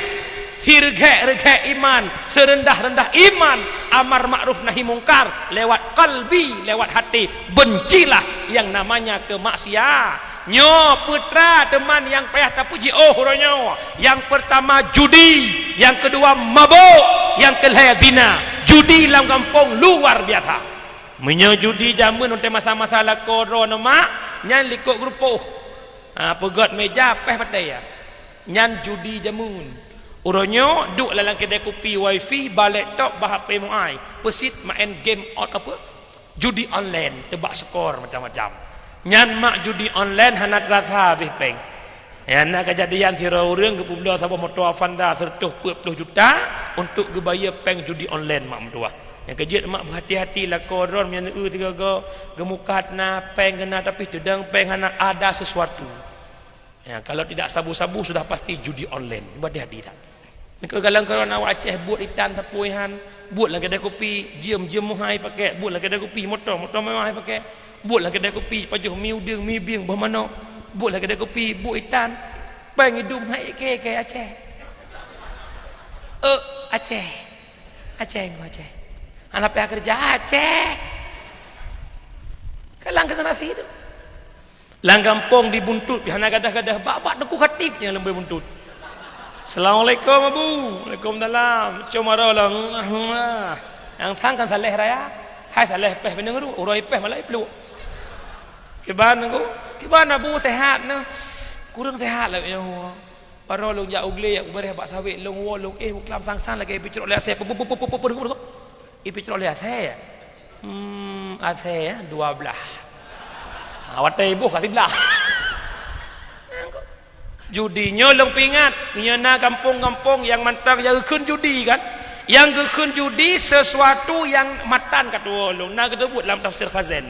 sireugek-reugek iman, seureundah-reundah iman, amar ma'ruf nahi mungkar lewat kalbi, lewat hati. Bencilah yang namanya kemaksiat. Nyoe peutra teuma nyang payah tapeujiôh uroe nyoe. Nyang peurtama judi, nyang keudua mabök, nyang keulhèe zina. Judi lam gampông luar biasa. Meunyoe judi jameun watèe masa-masa lakoe droeneuh mak, nyan likot geurupoh. Ha, peugöt meja, péh patéh ya. Nyan judi jameun. Uroe nyoe duek lam kedai kupi wifi, ba laptop, ba H P muai. Peusit maén game ot apa? Judi online, teubak skor macam-macam. Nyan mak judi online hana teurasa habéh péng. Nyang na keujadian sidroe ureueng geupeubloe saboh moto Avanza seratus empat puluh juta untuk geubayeue péng judi online mak meutuah. Nyang keujeuet mak beuhati-hati lakoe droeneuh meunyoe sigoe-goe geumukat na péng keunan tapi teudong péng hana ada sesuatu. Ya, kalau tidak sabu-sabu sudah pasti judi online. Berarti hati tak? Niko galang korona awak Aceh buet itan sapeue han, buet lam kedai kopi, jeuem-jeuem meuhai pakai, buet lam kedai kopi moto, moto meuhai pakai, buet lam kedai kopi pajoh mi udeueng, mi bieng, boh manok, buet lam kedai kopi buet itan, péng idum hai ke ke Aceh. Eh, Aceh. Aceh ngon Aceh. Hana payah kerja Aceh. Kalang generasi tu. Lam gampông di Buntut pih hana gadah-gadah, bak-bak Teungku Khatib nyang leumboi buntut. "Assalamualaikum, Abu." "Waalaikumsalam." Cuma roh lah. Nyang sang kan Saleh raya. Hai Saleh péh pineung ru, uroe péh malah ipluek. "Kiban Teungku?" "Kiban Abu, sehat na?" "Kureueng sehat lah nyoe." Baroe lôn jak u glé, jak kubeureh bak sawét, lôn woe, lôn éh, buklam sang-sang lagèe ipicrok lé asèe. Pu, pu, pu. Ipicrok lé asèe. Hmm, asèe, ya, dua blah. Ha, watèe iboh ka siblah. Judi nyoe lôn peuingat, nyoe na gampông-gampông nyang mantong nyang geukheun judi kan? Nyang geukheun judi sesuatu nyang matan ka tuwoe lôn, na geuteubiet lam tafsir Khazin.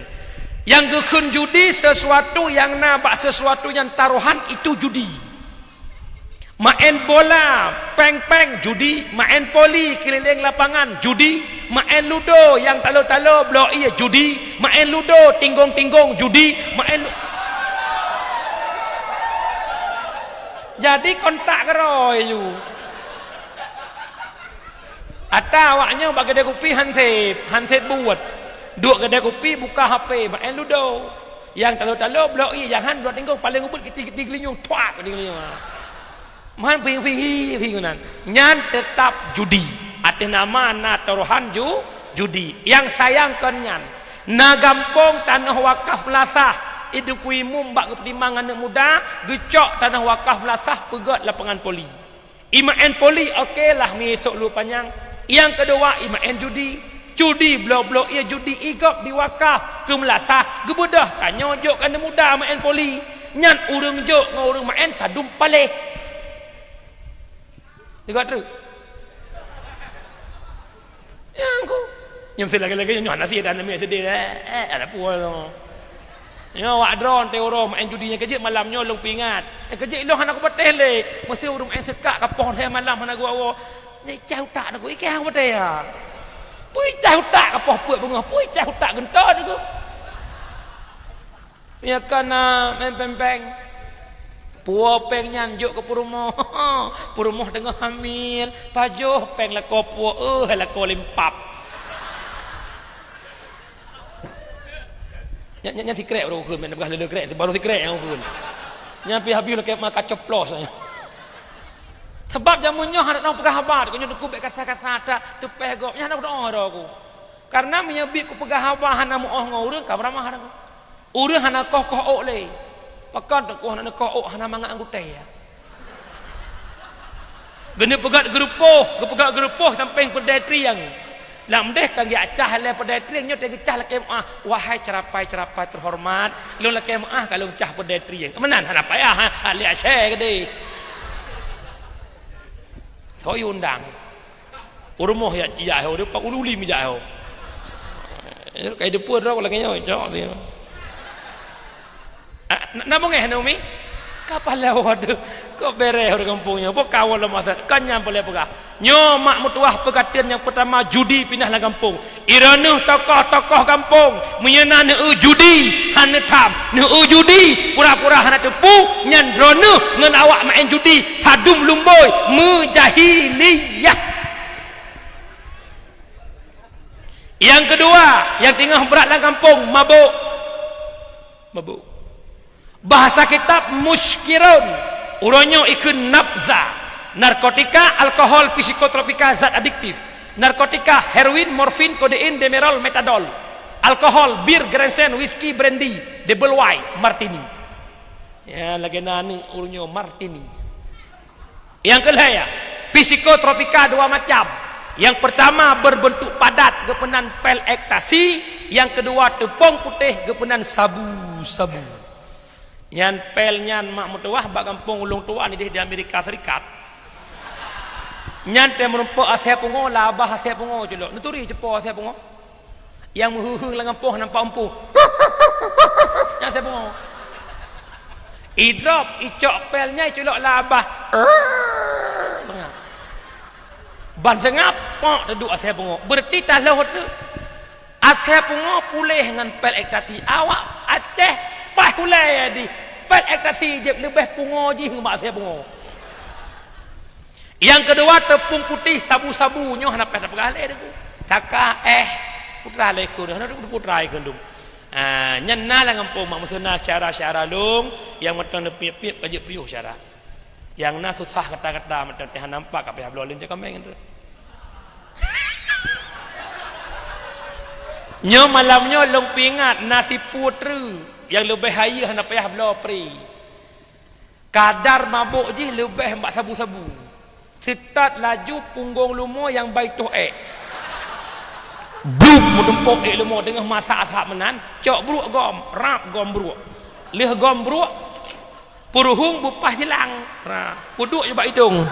Nyang geukheun judi sesuatu nyang na bak sesuatu nyang tarohan itu judi. Maén bola, péng-péng, judi. Maén poli, keuliléng lapangan, judi. Maén ludo, nyang talo-talo, bloe ie, judi. Maén ludo, tinggong-tinggong, judi. Maén lu-, jadi kontak keudroe ju. Ata awaknyoe bak keudè kupi han sép, han sép buet. Duek keudè kupi buka H P, maén ludo. Nyang talo-talo bloe ie, nyang han bloe tinggong, paléng ubit keuti-keuti geulinyueng, tuak keuti geulinyueng. Man phi, phi, phi, phi geunan. Nyan teutap judi. Ateueh nama na tarohan ju-, judi. Nyang sayang kon nyan. Na gampông tanoh wakaf Melasah, i Teungku Imum bak geupeutimang aneuk muda, geucok tanoh wakaf Melasah peugöt lapangan poli. I maén poli, oke lah, misok lu panyang. Nyang keudua, i maén judi. Judi, bloe-bloe ie judi, i gob diwakaf keu Melasah, geubeudôh, tanyoe jok keu aneuk muda maén poli. Nyan ureueng jok ngon ureueng maén sadum paléh. Teuga treuk. Nyang ku. Nyang meusti lagèe-lagèe nyoe hana sida aneuk miet sedih, eh, eh, ada peue nyoe. Nyoe awak droe teuh uroe maén judi nyang keujeuet malam nyoe lôn peuingat. Nyang keujeuet ilôn hana kupatéh lé. Meusti ureueng maén seukak ka poh lhèe malam hana geuwoe-woe. Nyan icah utak nyoe ku, ikeu hana kupatéh ya. Peue icah utak ka poh peuet beungoh, peue icah utak geunton nyoe ku. Ya kana main péng-péng. Puwoe péng nyan jok keu peurumoh. Peurumoh teungoh hamil, pajoh péng lakoe puwoe, eh, lakoe limpap. Nyan, nyan, nyan sikrek baru ukheun, main peugah lé-lé krek, baru sikrek nyang ukheun. Nyan pih habéh lakée ma ka coplos. Sabab jameun nyoe hana teupeugah haba, keu nyoe teungku bék kasa-kasa that teupéh gob, nyan hana teudoa droe ku. Karena meunyoe biet kupeugah haba hana meu'oh ngon ureuëng, ka beuramah droe ku. Ureuëng hana koh-koh ôk lé. Pakon teungku hana neukoh ôk, hana mangat anggutée, ya. Geuneuk peugét geurupoh, geupeugét geurupoh sampéng peudée trieng. Lam deh ka geujak cah lé peudée trieng nyoe teuh geucah lakée meu'ah, "Wahai cerapai-cerapai teuhoreumat, lôn lakée meu'ah ka lôn cah peudée trieng." Meunan hana payah, ha, lé asée keudeh. Soe undang? Urumoh ya, ya ho, depan ulu lim ya ho. Kai depan droe lagée nyoe, cok dia. Ah, na, na beungéh na umi? Ka pahlawan tu. Kok bereh ureuëng gampông nyoe? Boh kawan lom asat. Kan nyang boleh peugah. Nyoe mak meutuwah peukateun nyang peutama judi pinah lam gampông. Iroh neuh tokoh-tokoh gampông, meunyoe na neueu judi, hana neutham. Neueu judi, pura-pura hana teupeu, nyan droeneuh ngon awak maén judi, sadum lumbôi, meujahiliyah. Nyang keudua, nyang teungoh brat lam gampông, mabök. Mabök. Bahasa kitab muskirun, uroe nyoe ikheun nabza, narkotika, alkohol, psikotropika, zat adiktif, narkotika, heroin, morfin, kodein, demerol, metadol, alkohol, bir, grensen, whisky, brandy, double wine, martini. Ya, lagée na aneuk uroe nyoe martini. Nyang keulhée, ya, psikotropika dua macam. Nyang peurtama beurbeuntuk padat geupeunan pil ekstasi, nyang keudua teupông putéh geupeunan sabu-sabu. Nyan pil nyan mak meutuwah bak gampông ulôn tuan ideh di Amerika Serikat. Nyan teuh meurumpok asée pungo, labah asée pungo culok. Neuturi cepo asée pungo. Nyang meuheuheueng lam gampông nampak umpung. Nyan asée pungo. Idrop, icok pil nyan iculok labah. Ban seungab, pok teuduek asée pungo. Beureuti taloh teuk. Asée pungo puléh ngon pil ekstasi. Awak Aceh paih ulée di pil ekstasi jeuet leubeh pungo jih ngon asée pungo. Nyang keudua teupông putéh sabu-sabu nyoe hana payah tapeugah lé deungon. Taka eh putra lé kheun, hana putra lé kheun dum. Ah, nyan na lam gampông mak meuseuna syara-syara lôn nyang mantong neupiep-piep ka jeuet piôh syara. Nyang na susah gata-gata mantong teuh hana nampak ka payah bloe lôn cit kaméng tu. Nyoe malam nyoe lôn peuingat na sipeue treuk nyang leubeh hayeue hana payah bloe pri. Kadar mabök jih leubeh bak sabu-sabu. Seutôt laju punggong leumo nyang bai toh ék. Blub meutumpok ék leumo teungoh masak asap meunan, cok bruek gom, rab gom bruek. Lheueh gom bruek, peuruhueng beupaih silang. Nah, peuduek bak idong.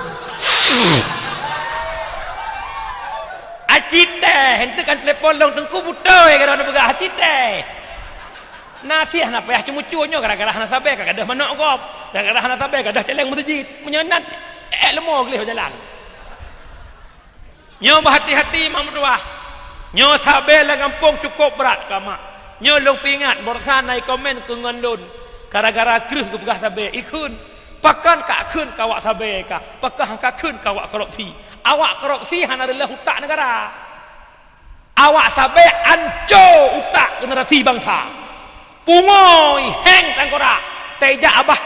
Aci teh, henteu kan telepon lôn teungku beutôi keu droeneuh peugah aci teh. Nasi hana payah ceumucue nyoe gara-gara hana sabe ka gadôh manok gob, gara-gara hana sabe gadôh celeng meuseujid. Meunyoe na ék leumo gleh jalan. Nyoe beuhati-hati mak meutuwah. Nyoe sabe lam gampông cukôp brat ka mak. Nyoe lôn peuingat baroesa na ikomen keu ngon lôn gara-gara kreueh geupeugah sabe ikheun. Pakon ka kheun ka awak sabe ka, pakon ka kheun ka awak korupsi. Awak korupsi hana reuloh utak neugara. Awak sabe anco utak generasi bansa. Pungoi heng tangkorak. Taijak abah.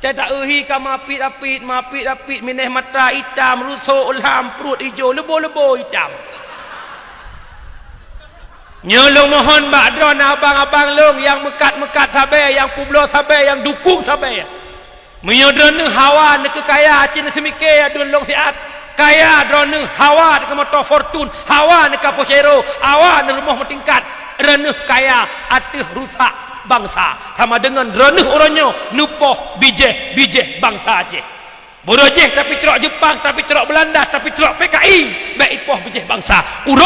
Tata uhi ka mapit-apit, mapit-apit, mineh mata itam, rusok, lam, pruet ijo, leubo-leubo itam. Nyoe lôn mohon bak droeneuh abang-abang lôn nyang meukat-meukat sabe, nyang peubloe sabe, nyang dukung sabe. Meunyoe droeneuh hawa neukeukaya cit neuseumiké aduen lôn siat, kaya droeneuh hawa neukeumeuto Fortune, hawa neuka Pajero, hawa neurumoh meutingkat, droeneuh kaya ateueh rusak bansa. Sama deungon droeneuh uroe nyoe neupoh bijéh-bijéh bansa Aceh. Boh jih tapicrok Jepang, tapicrok Beulanda, tapicrok P K I, bék ipoh bijéh bansa. Uroe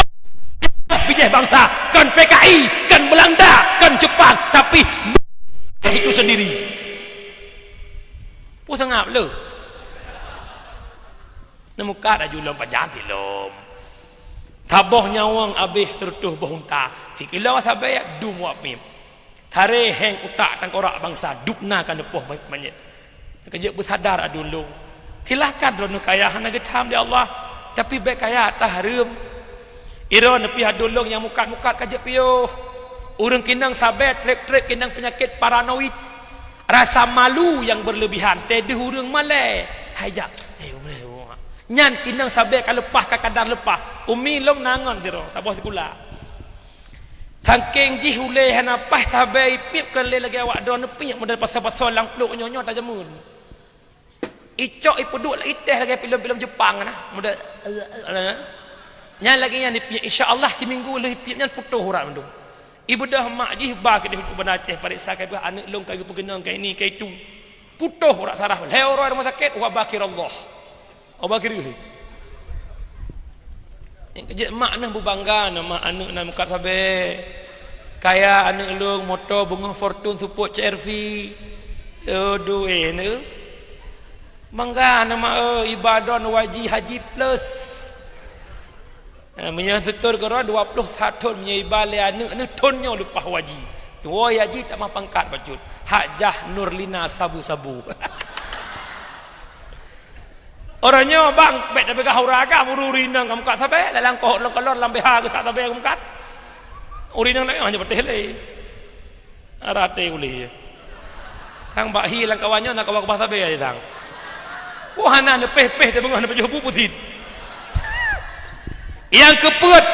ipoh bijéh bansa, kon P K I, kon Beulanda, kon Jepang, tapi itu sendiri. Peue seungab le? Neumukat laju lom pajan ti lom. Saboh nyawöng abéh seureutôh boh unta. Sikilo sabe dum wak miet. Taré héng utak tangkorak bansa dubna ka neupoh manyét. Keujeuet beusadar aduen lôn. Silahkan droeneuh kaya hana geutham lé Allah, tapi bék kaya ata hareuem. Droeneuh pih aduen lôn nyang mukat-mukat ka jeuet piôh. Ureuëng keunong sabe treb-treb keunong peunyakét paranoid. Rasa malu nyang beureulebihan, teuh deuh ureuëng malée. Hai jak. Eh, ulée, ulée. Nyan keunong sabe ka leupah, ka kadar leupah. Umi lôn na ngon sidroe, saboh sikula. Sangkéng jih ulée hana paih sabe ipiep kon lé lagée awak droeneuh piep model pasoe-pasoe lam plôk nyoe-nyoe tajameun. Icok ipeuduek lam itéh lagée filem-filem Jepang na. Model nyan lagée nyan ipiep. Insya Allah siminggu lheueh ipiep nyan putôh urat mandum. Ibeudôh mak jih ba keudeh u Banda Aceh pareksa keu aneuk lôn ka geupeukeunong ka ini ka itu. Putôh urat saraf. Lhée uroe rumoh sakét wa bakirallah. Obat kiri. Nyang keujeuet mak neuh beubangga na mak aneuk na mukat sabe. Kaya aneuk lôn, moto beungoh Fortune, seupôt C R V. Aduh, eh, neuh. Bangga na mak, eh, iba droen waji haji plus. Eh, meunyoe seutôt keudroe dua ploh satu thon, meunyoe iba lé aneuk neuh thon nyoe leupah waji. Dua haji tamah pangkat bacut. Hajah Nurlina Sabu-Sabu. Uroe nyoe bang, bék tapeugah uroe agam, ureuëng-ureuëng inong ka mukat sabe, lam kôh, lam kolor, lam B H geutak sabe ka mukat. Ureuëng inong laén hana patéh lé. Rate ulih. Sang bak hi lam kawan nyoe na kawan keubah sabe ya sang. Wah, hana neupéh-péh teubeungoh neupajoh bu putit. Nyang keupeuet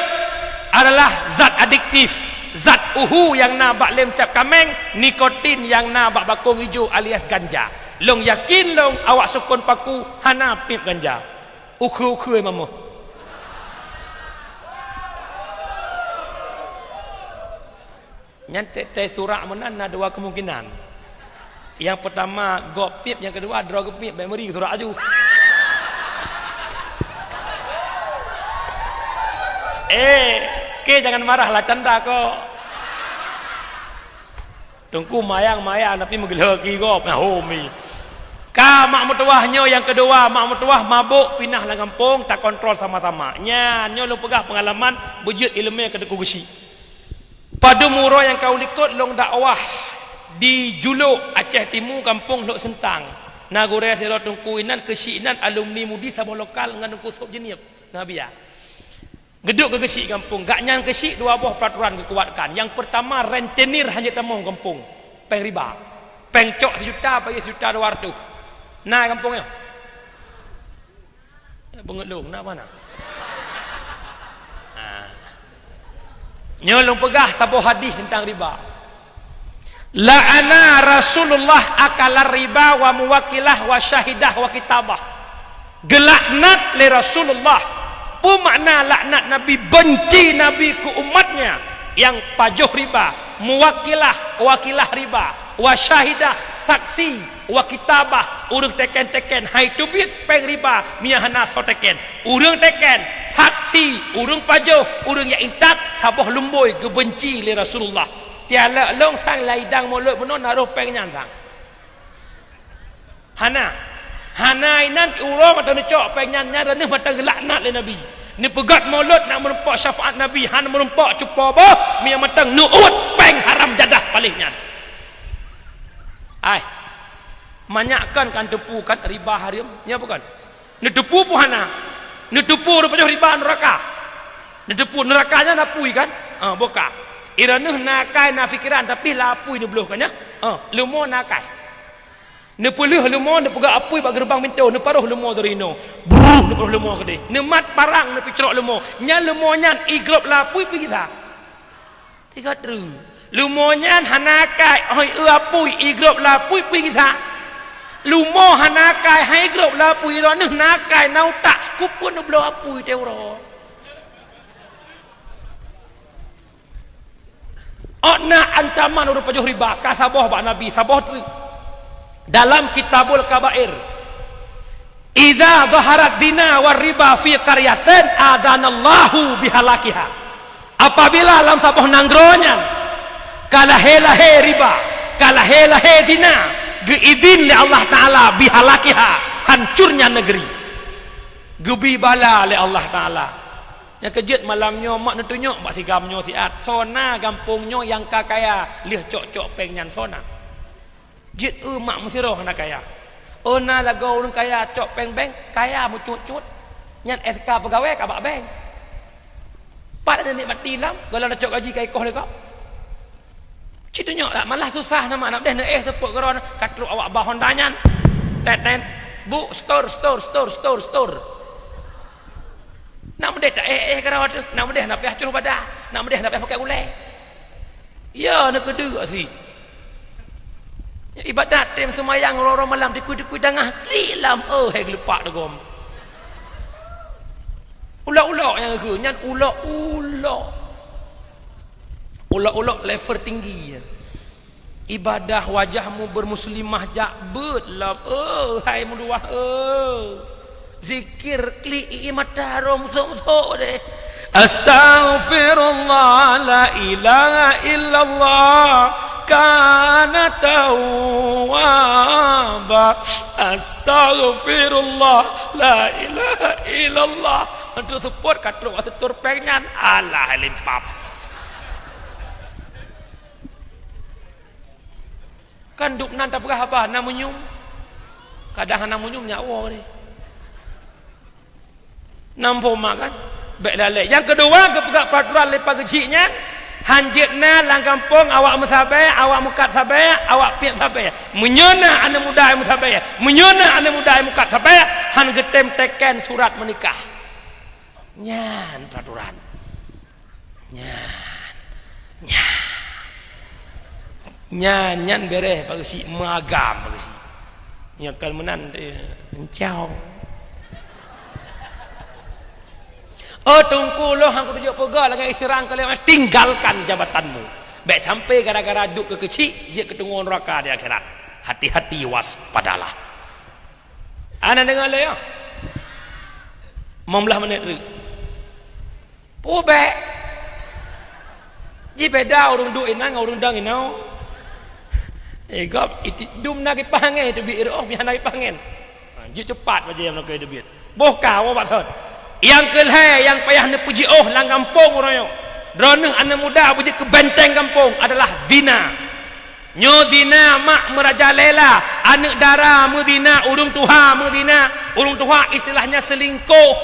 adalah zat adiktif, zat uhu nyang na bak lem cap kaméng, nikotin nyang na bak bakong ijo alias ganja. Lôn yakin lôn awak sukon paku hana piep ganja. Ukheue-ukheue mamoh. Nyan teuh-teuh surak meunan na dua kemungkinan. Nyang peutama gob piep, nyang keudua droe geupiep, bék meuri surak aju. Eh, ke jangan marah lah canda ko. Teungku mayang-mayang tapi meugeulheuki gob, nah, homi. Ka mak meutuwah nyoe nyang keudua, mak meutuwah mabôk pinah lam gampông, takontrol sama-sama. Nyan nyoe lôn peugah peungalaman beujeuet iéleumé keu Teungku Geuchik. Padum uroe nyang ka u likot lôn dakwah di Julok, Aceh Timu, gampông Lhok Seuntang. Na gurée sidroe teungku inan, keuchik inan alumni MUDI saboh lokal ngon Teungku Sop Jeunieb, Nabiya. Geuduek keu keuchik gampông, gak nyan keuchik dua boh peuraturan geukuatkan. Nyang peurtama, rentenir hana tamong gampông, péng riba. Péng cok sijuta, bagi sijuta dua ratus. Na gampông nyoe? Beungeut lôn, na bana? Ha. Nyoe lôn peugah saboh hadih teuntang riba. La'ana Rasulullah akalar riba wa muwakilah wa syahidah wa kitabah. Geulaknat lé Rasulullah. Peue makna laknat Nabi? Benci Nabi keu umatnya nyang pajoh riba, muwakilah, wakilah riba, wa syahidah, saksi, wa kitabah, ureuëng teken-teken hai teubiet péng riba meunyo hana soe teken. Ureuëng teken, saksi, ureuëng pajoh, ureuëng nyang intat, saboh lumbôi geubenci lé Rasulullah. Tialek lôn sang lam idang mulod bunoe na roh péng nyan sang. Hana. Hana inan uroe mantong neucok péng nyan, nyan droeneuh mantong geulaknat lé Nabi. Neupeugét mulod nak meurumpok syafaat Nabi, hana meurumpok cupo boh, meunyo mantong neuôt péng haram jadah paléh nyan. Ai. Manyak kan, kan teupu kan riba hareuem, nya bukan? Neuteupu pun hana. Neuteupu rupajôh riba neuraka. Neuteupu neuraka nyan apui kan? Ah, boh ka. Droeneuh na akai na pikeran tapi lam apui neubloh kan nyan? Ah, leumo na akai. Neupeuleuh leumo neupeugah apui bak geureubang pintoe, neuparoh leumo dari inoe. Bruh, neuparoh leumo keudeh. Neumat parang neupicrok leumo. Nyan leumo nyan igrôp lam apui pih gisa. Tiga tru. Leumo nyan hana akai, hoi eu apui, igrôp lam apui pih gisa. Leumo hana akai, hai igrôp lam apui, droeneuh na akai, na utak, keupeue neubloe apui teuh uroe. Ôk na ancaman ureuëng pajoh riba, ka saboh bak Nabi, saboh tru. Dalam Kitabul Kabair, "Idza zaharat zina war riba fi qaryatin adzanallahu bihalakiha." Apabila lam saboh nanggroe nyan ka lahé-lahé riba, ka lahé-lahé zina, geuidhin lé Allah Taala bihalakiha, hancurnya negeri. Geubri bala lé Allah Taala. Nyang keu jeuet malam nyoe mak neutunyok bak si gam nyoe siat, soe na gampông nyoe nyang ka kaya lheueh cok-cok péng nyan, soe na. Jeuet eu mak meusidroe hana kaya. Oh na lagoe ureuëng kaya cok péng bank, kaya meucut-cut. Nyan S K peugawée ka bak bank. Pat ada nikmati lam, gohlom na cok gaji ka ikoh lé gob. Cit tunyok lah, malah susah nama anak deh neuéh teupok keudroe ka trok awak bah Honda nyan. Tet, tet. Bu, setor, setor, setor, setor, setor. Nak meudeh tak éh-éh keudroe teuh, nak meudeh na piah cloh badah, nak meudeh na piah pakai ulée. Ya, na keudeuk si. Ibadat tem seumayang uroe-uroe malam dikui-dikui dangah klik lam, oh, hai geulupak degom. Ulok-ulok nyang geukheun nyan ulok-ulok. Ulok-ulok level tinggi. Ibadah wajahmu bermuslimah jak beuet lom, oh, hai meuduah, oh. Zikir klik ié mata rong thok-thok deh. Astaghfirullah, la ilaha illallah, kana tawwaba. Astaghfirullah, la ilaha illallah. Untuk seupôt ka trok setor péng nyan, alah limpap. Kan dub nan tapeugah haba na meunyoe. Kadang hana meunyoe nyawa deh. Namphoma kan? Bék lalée. Nyang keudua, geupeugah peraturan lé pageuchik nyan, hanjeuet na lam gampông awak meusabée, awak meukat sabée, awak piep sabée. Meunyoe na aneuk muda meusabe, meunyoe na aneuk muda meukat sabe, han geutem teken surat meunikah. Nyan peraturan. Nyan. Nyan. Nyan, nyan bereh bak geuchik, meuagam bak geuchik. Nyang kan meunan, eh, encau. Oh Teungku, lôn han kuteujok peugah lagée Islam keu lewat, tinggalkan jabatanmu. Bék sampai gara-gara duek keu keuchik, jeuet keu teungoh neuraka di akhirat. Hati-hati, waspadalah. Ana deungoe lé, ya. Limong blaih menit reuek. Pubek. Ji beda ureuëng duek inan ngon ureuëng dang inoe. Eh, gob, iti-, dum na kipahangen teubiet reuoh, meuhan na kipahangen. Ha, jeuet cepat bajée nyang na keu teubiet. Boh ka, woe bak thon. Nyang keu lhée nyang payah neupeujiôh lam gampông uroe nyoe. Droeneueh aneuk muda beujeuet keu benteng gampông adalah zina. Nyoe zina mak meurajalela, aneuk dara meuzina, ureuëng tuha meuzina, ureuëng tuha istilahnya selingkuh.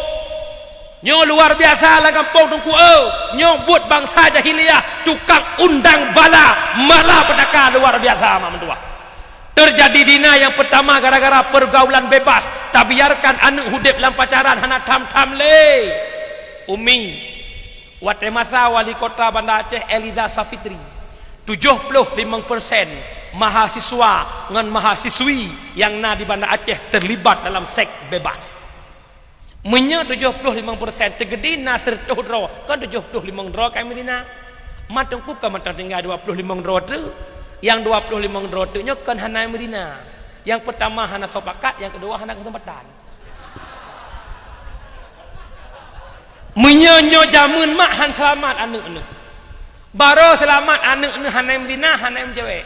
Nyoe luar biasa lam gampông Teungku, eu. Nyoe buet bansa jahiliyah, tukang undang bala, mala petaka luar biasa mak meutuah. Terjadi zina nyang pertama gara-gara pergaulan bebas, tabiarkan aneuk udeb lam pacaran hana tham-tham lé. Umi, watée masa wali kota Banda Aceh Eliza Safitri, tujoh ploh limong persen mahasiswa ngon mahasiswi nyang na di Banda Aceh terlibat dalam seks bebas. Meunyoe tujoh ploh limong persen, teugeudi na sireutôh droe, kon tujoh ploh limong droe ka meuzina. Mak Teungku ka mantong tinggai dua ploh limong droe teuk. Nyang dua ploh limong droe teuk nyoe kon hana meuzina. Nyang peurtama hana soe pakat, nyang keudua hana keuseumpatan. Meunyoe nyoe jameun mak han seulamat aneuk neuh. Barô seulamat aneuk neuh hana meuzina, hana meucewek.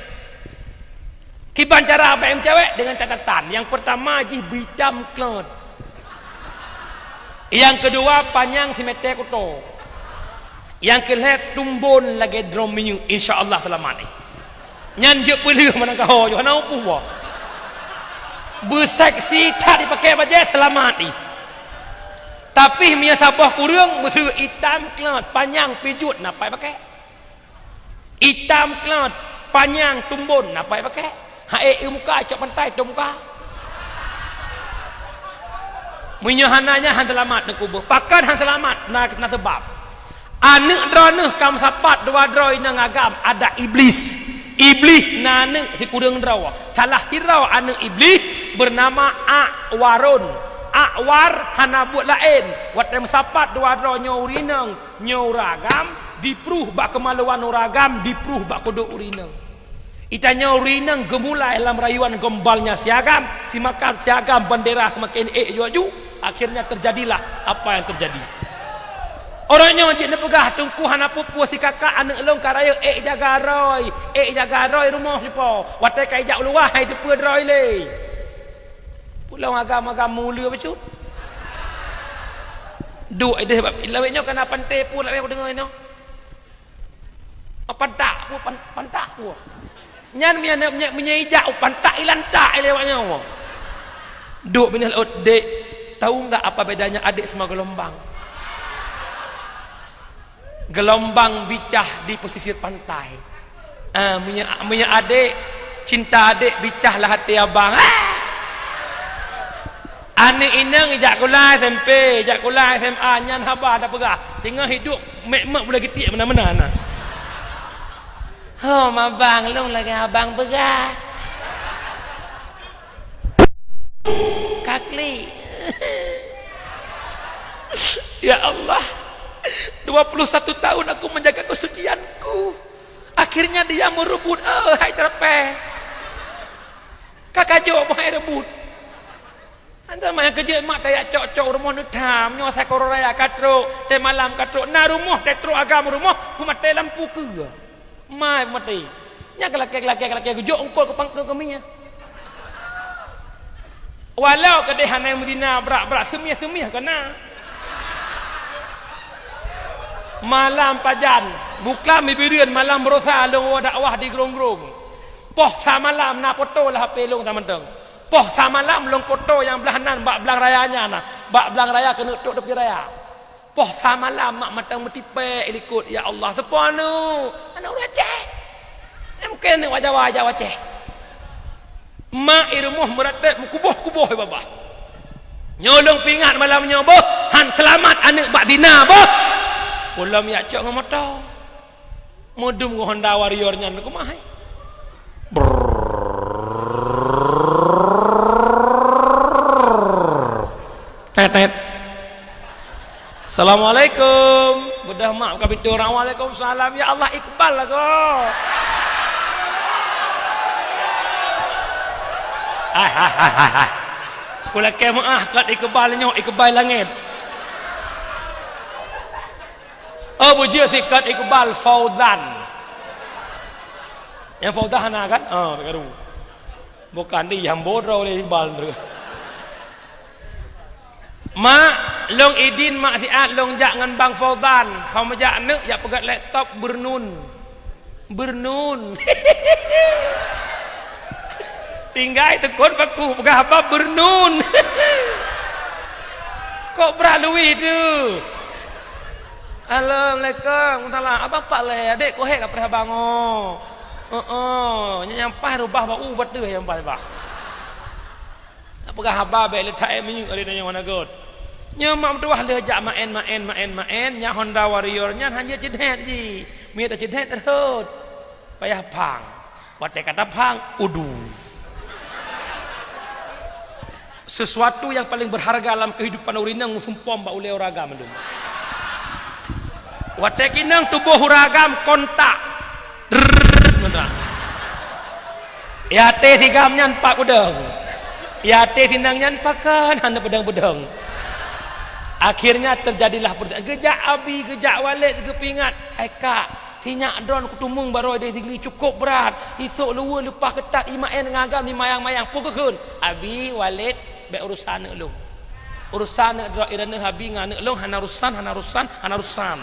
Kiban cara bak meucewek? Deungon catatan. Nyang peurtama jih beuitam klot. Nyang keudua panyang simete kuto. Nyang keulhée tumbon lagée drom minyeuk, insya Allah seulamat jih. Nyan jeuet peuleueh meunan ka ho jih, hana upu boh. Beuseksi that jipakée bajée seulamat jih. Tapi meunyoe saboh kureueng, meuseu itam klot, panyang pijuet na pai pakée. Itam klot, panyang tumbon na pai pakée. Hai eu muka cok pantai tom muka. Meunyoe hana nyan han seulamat neukubu. Pakon han seulamat? Na, na seubab. Aneuk droeneuh ka meusapat dua droe inong agam, ada Iblih. Iblih na aneuk sikureueng droe. Salah sidroe aneuk Iblih beunama Akwarun. Akwar hana buet laén. Watée meusapat dua droe nyoe ureuëng inong, nyoe ureuëng agam, dipruh bak keumaluan ureuëng agam, dipruh bak kudok ureuëng inong. Itanyoe ureuëng inong geumulai lam rayuan gombalnya si agam, simakat si agam, bandera semakin ék ju-aju, akhirnya terjadilah apa yang terjadi. Orang nyoe jeuet neupeugah, Teungku hana peue-peue si kakak aneuk lôn ka rayeuk, ék jaga droe, ék jaga droe rumoh nyoe po. Watée ka ijak u luwa hai teupeue droe lé. Pulong agam-agam mule bacut. Duek ideh bak lawét nyoe kana pantai pun lawét kudeungoe nyoe. Pantak pun, pan-, pantak pun. Nyan meunyo, meunyo, meunyo ijak u pantak ilantak ilewat nyoe. Duek bineh laôt, "Dek, tahu nggak apa bedanya adik sama gelombang?" Gelombang bicah di pesisir pantai. Ah, meunyo, meunyo adek, cinta adek bicah lah até abang. Ah! Aneuk inong jak kula S M P, jak kula S M A, nyan haba tapeugah. Teungoh hidup mek-mek bulèe geutik meunan-meunan na. Ho, abang lôn lagèe abang peugah. Ka klik. Ya Allah, dua puluh satu tahun aku menjaga kesucianku. Akhirnya dia merebut, eh, hai ceurapèh. Ka kajok, bah hai rebut. Antar maya keujeuet mak tajak cok-cok rumoh neutham, nyoe asai koro raya ka trok, teumalam ka trok, na rumoh teutrok agam rumoh, peumaté lampu keue. Mai peumaté. Nyan keu lakèe-lakèe, keu lakèe geujok eungkôt keu pangkeu keu mie. Walau keudeh hana meuzina brat-brat, seumie-seumie ka na. Malam pajan, buklam Bireuen, malam baroesa lôn woe dakwah di Grong-Grong. Poh sa malam na poto lam H P lôn samantong. Poh sa malam lôn poto nyang blah nan bak blang raya nyan na, bak blang raya keuneuk trok tepi raya. Poh sa malam mak mantong meutipèk i likot, "Ya Allah, soe po aneuk? Aneuk ureueng Aceh? Mungken aneuk wajah-wajah Aceh." Mak i rumoh meuratéb meukuboh-kuboh i babah. Nyoe lôn peuingat malam nyoe boh, han seulamat aneuk bak zina boh. Peulom jak cok ngon moto. Meudum ngon Honda Warrior nyan kumahe. Brrrr. Tet, tet. Assalamualaikum. Beudôh mak ka pintoe orang. Waalaikumsalam. Ya Allah, Iqbal lah ko. Ah, ah, ah, ah, ah. Kulakèe meu'ah kat Iqbal nyoe, Iqbal langèt. Oh, beujeuet sikat Iqbal Fauzan. Nyang Fauzan hana kan? Ah, karu. Bukan di nyang bodoh lé Iqbal tu. Mak, lôn idin mak siat lôn jak ngon Bang Fauzan. Hom jak neuk jak peugöt laptop beurnun. Beurnun. Tinggai teukon paku peugah haba beurnun. Kok brat luwih tu? Assalamualaikum. Waalaikumsalam. Abang pat lé, adék kohek ka preh abang oh. Heeh, nyan nyang paih rubah bak u bateuh nyang paih bah. Peugah haba bèk le that minyeuk ari nyoe hana göt. Nyoe mak meutuah lheueh jak maén, maén, maén, maén, nyak Honda Warrior nyan hana ceudhet jih. Miet ceudhet rhot. Payah phang. Watèe ka taphang, udu. Sesuatu yang paling berharga lam kehidupan ureueng inong meusumpom bak ulèe ureueng agam mandum. Watèe keunoe tuboh ureueng agam kontak. Drrrr, mantap. Ya até sigam nyan pat peudong. Ya até sinang nyan pakon hana peudong-peudong. Akhirnya terjadilah pertanyaan. Geujak Abi, geujak Walid, geupeuingat. Hai kak, sinyak droen kutumeung baroe di Sigli cukôp brat. Isôk luweue leupah keutat i maén ngon agam di mayang-mayang. Peue geukheun? Abi, Walid, bèk urusan aneuk lôn. Urusan aneuk droe i droeneuh Abi ngon aneuk lôn hana urusan, hana urusan, hana urusan.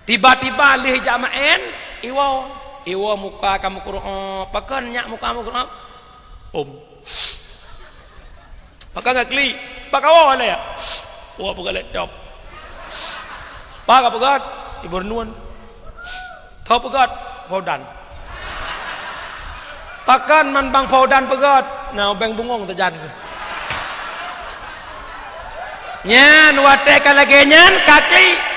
Tiba-tiba lheueh jak maén, iwoe. Iwoe muka ka meukureueng. Pakon nyak muka meukureueng? Om. Pakon ka klik? Pak kawoe lé. Woe peugöt laptop. Pak ka peugöt? Ibu Renun. Tho peugöt? Faudan. Pakon man Bang Faudan peugöt? Na ubeng bungong teujan. Nyan watèe ka lagèe nyan ka klik.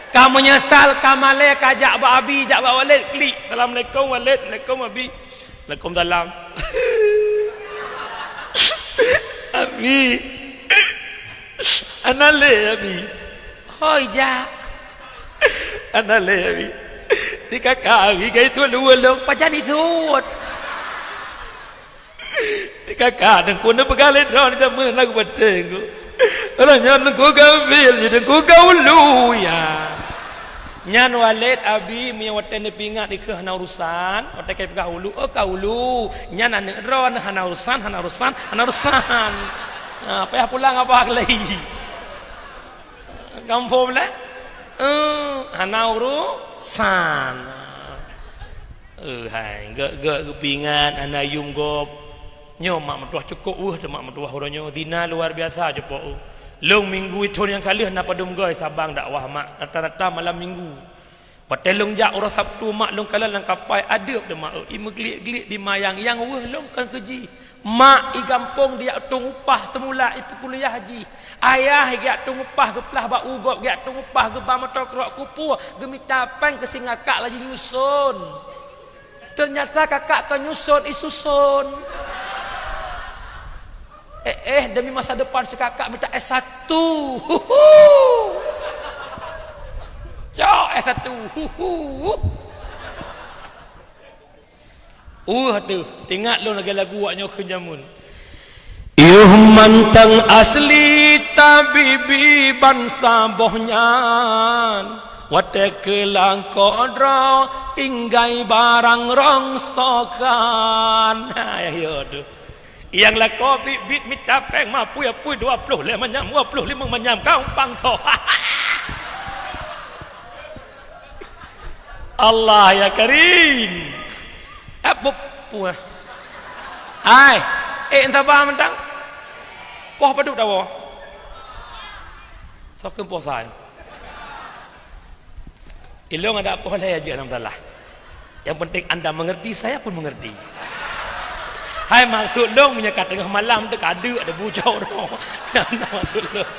Ka meunyeusal, ka malèe, ka jak bak Abi, jak bak Walid, klik. Assalamualaikum Walid, Waalaikum Abi. Waalaikumsalam. Abi. Hana lé Abi. Hôi jak. Hana lé Abi. Di kakak Abi ka ituek luweue lôn, pajan ituek. Kakak, Teungku neupeugah lé droeneuh jameun lagu bateng ku. Uroe nyoe Teungku Gabil, Teungku Gaulu, ya. Nyan Walid Abi meunyoe watèe neupeuingat dikeue hana urusan, watèe ka peugah ulu, oh ka ulu. Nyan aneuk droeneuh hana urusan, hana urusan, hana urusan. Ha, payah pulang abah keulai. Gampông lé? Eh, hana urusan. Eh, hai, gèt-gèt geupeuingat hana yum gob. Nyoe mak meutuah cukôp weueh teuh mak meutuah uroe nyoe. Zina luar biasa cupok. Lôn minggu ithon nyang ka lheueh na padum goe sabang dakwah mak. Rata-rata malam minggu. Watèe lôn jak uroe Sabtu mak lôn kalon lam kapai adeueb teuh mak, i meugeliek-geliek di mayang nyang weueh lôn kon keu jih. Mak i gampông dijak tueng upah seumula i peukuliah jih. Ayah geujak tueng upah geuplah bak u gob, geujak tueng upah geuba moto keurok kupue, geumita péng keu si ngakak laju nyuson. Teunyata kakak ka nyuson i suson. Eh, eh, demi masa depan si kakak mita S satu. Huhu. Cok S satu. Huhu. Uh, aduh, teuingat lôn lagèe lagu awak nyoe kheun jameun. Yoh mantong asli tabibi bansa boh nyan, watèe keu langkok droe tinggai barang rongsokan. Ayo tu. Nyang lakoe bit-bit mita péng mapui-apui dua ploh lhèe manyam, dua ploh limong manyam ka umpang tho. Allah ya Karim. Eh, bup-, puah. Hai, eh, saba mantong. Poh padub dawa. Sokong poh sai. Ilong ada poh lé aja dalam salah. Yang penting anda mengerti, saya pun mengerti. Hai, maksud long meunyoe ka teungoh malam tu ka deuk ada bucok tu. Maksud long.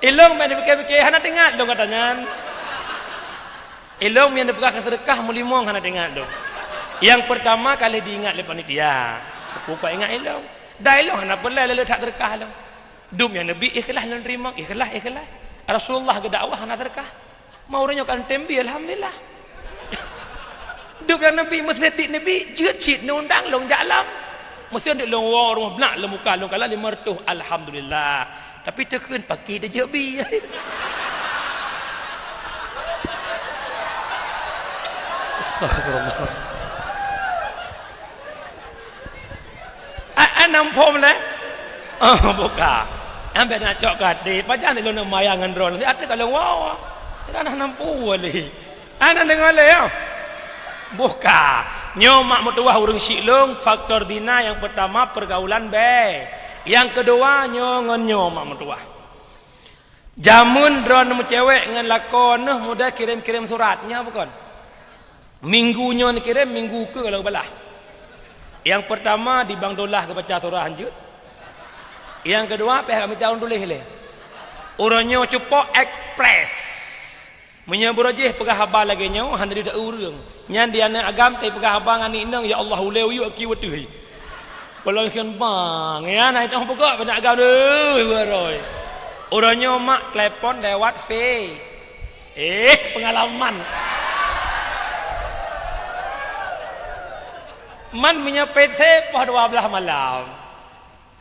Ilong main pikir-pikir hana teuingat long kata nyan. Ilong nyang neupeugah keu seudeukah meulimong hana teuingat lôn. Nyang peurtama ka lheueh diingat lé panitia. Peue ka ingat ilong. Dan ilong hana peureulèe lé that seudeukah lôn. Dum nyang neubi ikhlas lôn teurimong, ikhlas, ikhlas. Rasulullah geudakwah hana seudeukah. Mau uroe nyoe ka neutem bi, alhamdulillah. Dum nyang neubi meuseujid neubi, jeuet cit neuundang lôn jak lam. Meuseujid lôn woe rumoh beunak lôn buka lôn kala lima ratus, alhamdulillah. Tapi teukheun paki teujeuet bi. Astagfirullah. A, a, nam phom lé? Oh, buka. Ambek nak cok kati, pajan lôn mayang ngon droe. Si ate kalau wow. Ranah nampu wali. Hana deungoe lé, ya? Boh ka. Nyoe mak meutuwah ureuëng syiek lôn, faktor zina nyang peurtama peurgaulan bèe. Nyang keudua, nyoe ngon nyoe mak meutuwah. Jameun droeneuh meucewek ngon lakoe neuh mudah kirém-kirém surat, nyoe bukon? Minggu nyoe neukirém, minggu keue kalau geubalah. Nyang peurtama di bank dolah geubaca surah hanjeuet. Nyang keudua, pih ka mita ureuëng tuléh lé. Uroe nyoe cupo ekspres. Meunyoe buroe jih peugah haba lagée nyoe hana deuh ureuëng, nyan di aneuëk agam tai peugah haba ngon aneuk inong, "Ya Allah, ulée uyuek aki wateuh." Polong siôn bang, ya na itong peugot banyak agam deuh baroi. Uroe nyoe mak telepon lewat V. Eh, pengalaman. Man meunyoe P T poh dua belas malam.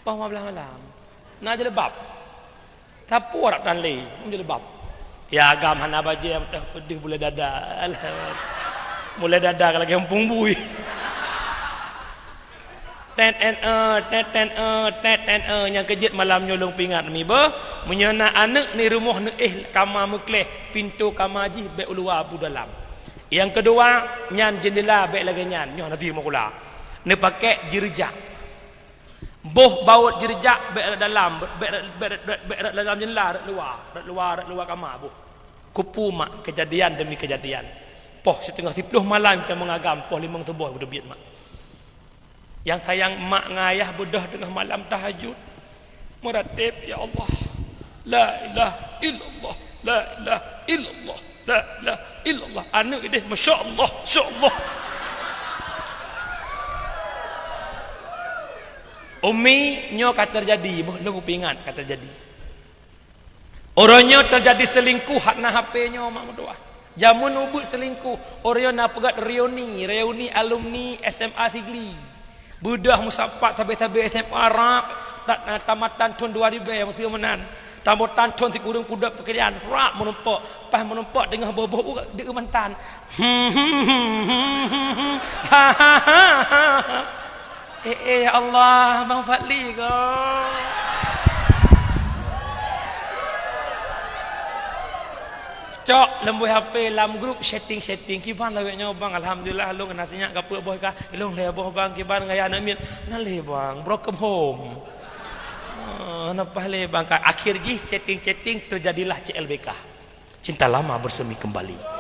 Poh dua belas malam. Na jilbab. Sapeue rab tan lé, meujilbab. Ya agam hana bajée, peudeuh bulée dada. Alah. Bulée dada ka lagée empung bui. Tet en e, tet ten e, tet ten e, nyang keujeuet malam nyoe lôn peuingat mi beuh, meunyoe na aneuëk ni rumoh neuéh kama meukleh, pintoe kama jih bék u luwa bu dalam. Nyang keudua, nyan jeundela bék lagée nyan, nyoe na di mukula. Neupakék jeureujak. Boh baôt jeureujak bék rot dalam, bék, bék, bék, bék rot dalam jeundela, rot luwa, rot luwa, rot luwa kama boh. Kupu mak keujadian demi keujadian. Poh siteungoh siploh malam ka meungagam, poh limong suboh beuteubiet mak. Nyang sayang mak ngon ayah beudôh teungoh malam tahajud. Meuratéb, "Ya Allah, la ilaha illallah, la ilaha illallah, la ilaha illallah." Aneuëk ideh, "Masya Allah, masya Allah." Umi, nyoe ka teujadi, boh lôn kupeuingat ka teujadi. Uroe nyoe teujadi seulingkuh hana H P nyoe mak meutuwah. Jameun ubeuet seulingkuh, uroe nyoe na peugét reuni, reuni alumni S M A Sigli. Beudôh meusapat sabe-sabe S M A rab, ta-, tamatan thon dua ribèe meusieu meunan. Tamatan thon sikureueng pudop peukeurian, rab meunumpok, paih meunumpok teungoh boh-boh u deuk mantan. Ha, ha, ha, ha, ha. Eh, eh, ya Allah, Bang Fadli ko. Cok lom boh H P lam grup setting-setting. Kiban lawét nyoe, Bang? Alhamdulillah, lôn keuneuk sinyak ka peuet boh ka. Lôn lhèe boh, Bang. Kiban gaya aneuk miet? Na lé, Bang. Broken home. Oh, na paih lé, Bang. Ka akhir jih chatting-chatting, terjadilah C L B K. Cinta lama bersemi kembali.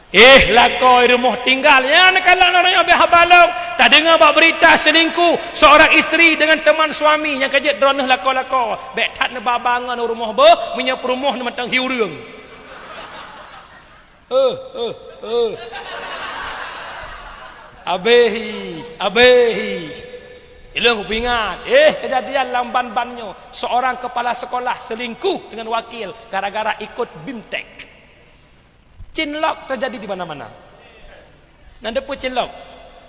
Eh, lakoe rumoh tinggal. Nyan kalon ureueng nyoe bèk haba lom. Tadeungoe bak berita selingkuh seorang isteri dengan teman suami nyang ka jeuet droeneuh lakoe-lakoe. Bèk that neuba-ba ngon rumoh beuh, meunyoe peurumoh neumantong hi ureueng. Eh, eh, eh. Abéh hi, abéh hi. Ilôn kupeuingat, eh, kejadian lam ban-ban nyoe, seorang kepala sekolah selingkuh dengan wakil gara-gara ikut BIMTEK. Cinlok terjadi di mana-mana. Nan deupeu cinlok?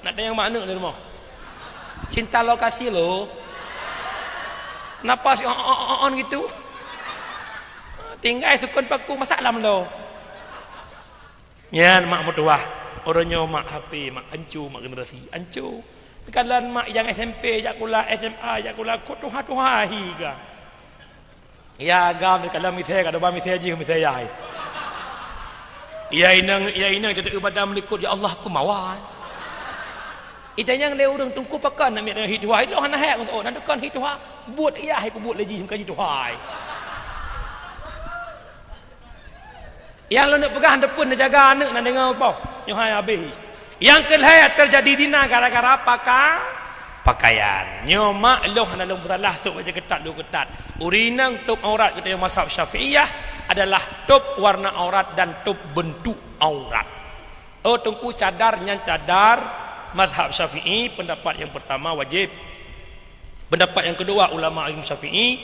Nak tanyong mak aneuk di rumoh. Cinta lokasi lo. Napa si on, on, on, on gitu? Tinggai sukon paku masak lam lo. Nyan mak meutuwah. Ureueng nyoe mak H P, mak anco, mak generasi anco. Kalon mak nyang S M P jak kula, S M A jak kula, kok tuha-tuha hi ka. Ya agam di kalon misé ka doba misé jih misé yai. Ya inong, ya inong teuteu badan meulikot, ya Allah peumawa. Itanyong lé ureueng teungku pakon nak miet hi tuha, ilôn hana hek, oh, nan tukon hi tuha, buet yah hi peubuet lé jih meukaji tuha. Nyang lôn neuk peugah, deupeu neujaga aneuk nan deungoe boh. Nyoe hai abéh. Nyang keu lhèe teujadi zina gara-gara paka-, pakaian. Nyoe mak lôn hana lôn peusalah, sôk bajèe keutat lôn keutat. Ureueng inong tôp aurat keu tanyoe mazhab Syafi'iyah adalah tôp warna aurat dan tôp beuntuk aurat. Oh teungku, cadar nyan cadar mazhab Syafi'i, pendapat nyang pertama wajib. Pendapat nyang keudua ulama Imam Syafi'i,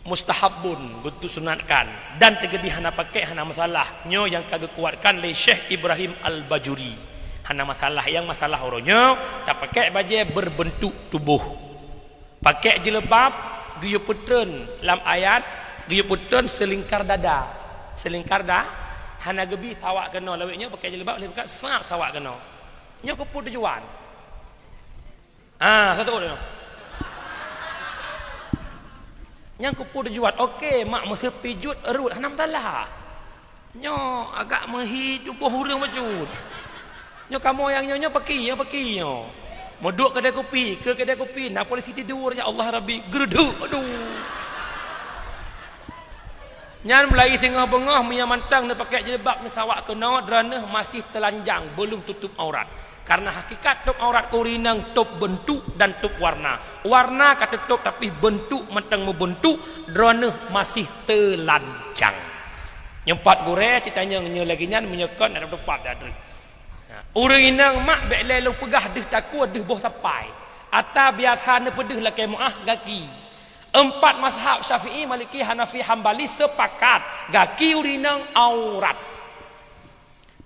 mustahabun, geusunatkan, dan teugeudi hana pakék hana masalah. Nyoe nyang ka geukuatkan lé Syekh Ibrahim Al-Bajuri. Hana masalah, nyang masalah uroe nyoe tapakék bajèe berbentuk tuboh. Pakék jilbab geuyue peutreun lam ayat, geuyue peutreun seulingkar dada. Seulingkar da-, hana geubi sawak keunoe, lawét nyoe pakék jilbab lé buka sa-, sawak keunoe. Nyoe keupeue tujuan? Ah, satu orang. Nyang keupeue tujuan? Oke, mak meuseupi jeuet rhot hana masalah. Nyoe agak meuhi tuboh ureueng bacut. Nyoe kamoe nyang nyoe, nyoe paki, nyoe paki nyoe. Meuduek keudè kupi, keu keudè kupi, na polisi tidur, ya Allah Rabbi, geureudek, aduh. Nyan mulai singoh beungoh meunyoe mantong neupakék jilbab neusawak keunoe, droeneuh maséh teulanjang, beulom tutup aurat. Karena hakikat tôp aurat keu ureueng inong tôp beuntuk dan tôp warna. Warna ka teutôp tapi beuntuk mantong meubeuntuk, droeneuh maséh teulanjang. Nyoe pat gurèe ceutanyong nyoe lagèe nyan meunyoe kon ada teumpat dak treuk. Nah, ureueng inong mak bèk lé lôn peugah deuh takue deuh boh sapai. Ata biasa neupeudeuh lakèe meu'ah gaki. Empat mazhab Syafi'i, Maliki, Hanafi, Hambali sepakat gaki ureueng inong aurat.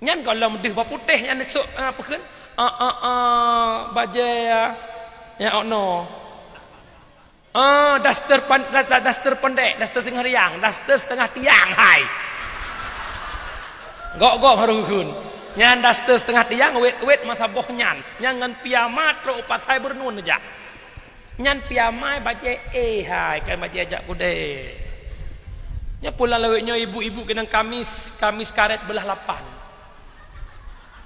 Nyan gohlom deuh bak putéh nyan sôk, ah, peukheun? Ah, ah, ah, bajèe, ah, nyang ono. Ah, daster pan-, da-, da-, daster pendek, daster setengah riang, daster setengah tiang, hai. Gok-gok hareuheun. Nyan daster setengah tiang, wét-wét masa boh nyan. Nyan ngon piyama trok u pasai Beureuneuen neujak. Nyan piyama bajèe, eh, hai, kan bajèe jak kudèe. Nyoe pulang lawét nyoe ibu-ibu keunong kamis, kamis karét beulah lapan.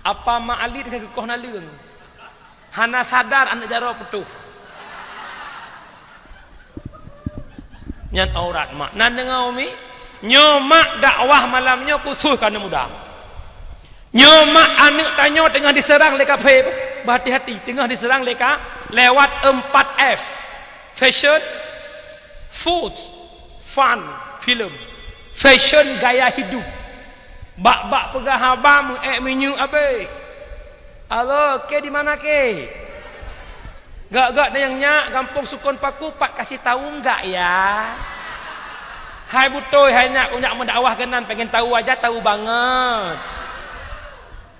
Apa mak alit ka geukoh naleueng. Hana sadar aneuk jaroe putôh. Nyan aurat mak. Nan deungoe umi? Nyoe mak dakwah malam nyoe khusus keu aneuk muda. Nyoe mak aneuk tanyoe teungoh diseurang lé kafé, beuhati-hati, teungoh diseurang lé ka-, lewat empat F. Fashion, food, fun, film. Fashion gaya hidup. Bak-bak peugah haba meu-ék minyeuk abéh. Halo, ke di mana ke? Gak-gak na nyang nyak gampông Sukon Paku pat kasih tahu enggak ya? Hai beutôi, hai nyak, kujak meudakwah keunan, pengen tahu aja, tahu banget.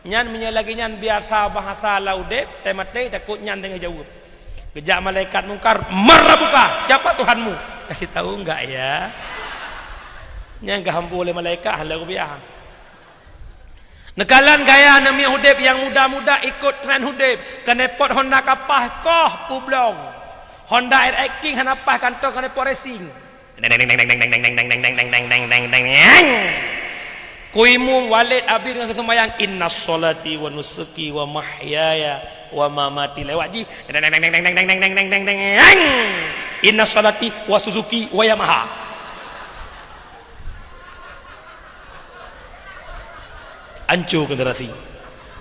Nyan meunyoe lagèe nyan biasa bahasa lam udép, tai maté takot nyan teungoh jaweueb. Geujak malaikat mungkar, "Man rabbuka? Siapa Tuhanmu?" Kasih tahu enggak ya? Nyan geuhambo lé malaikat, hana geubiah. Neukalon gaya aneuk miet udeb nyang muda-muda ikot tren udeb, keuneuk pot Honda ka paih koh peublong. Honda R X King hana paih kantong keuneuk pot racing. Kuimu Walid Abid ngon seumayang, "Inna sholati wa nusuki wa mahyaya wa mamati," lewat jih, "Inna sholati wa Suzuki wa Yamaha." Anco generasi.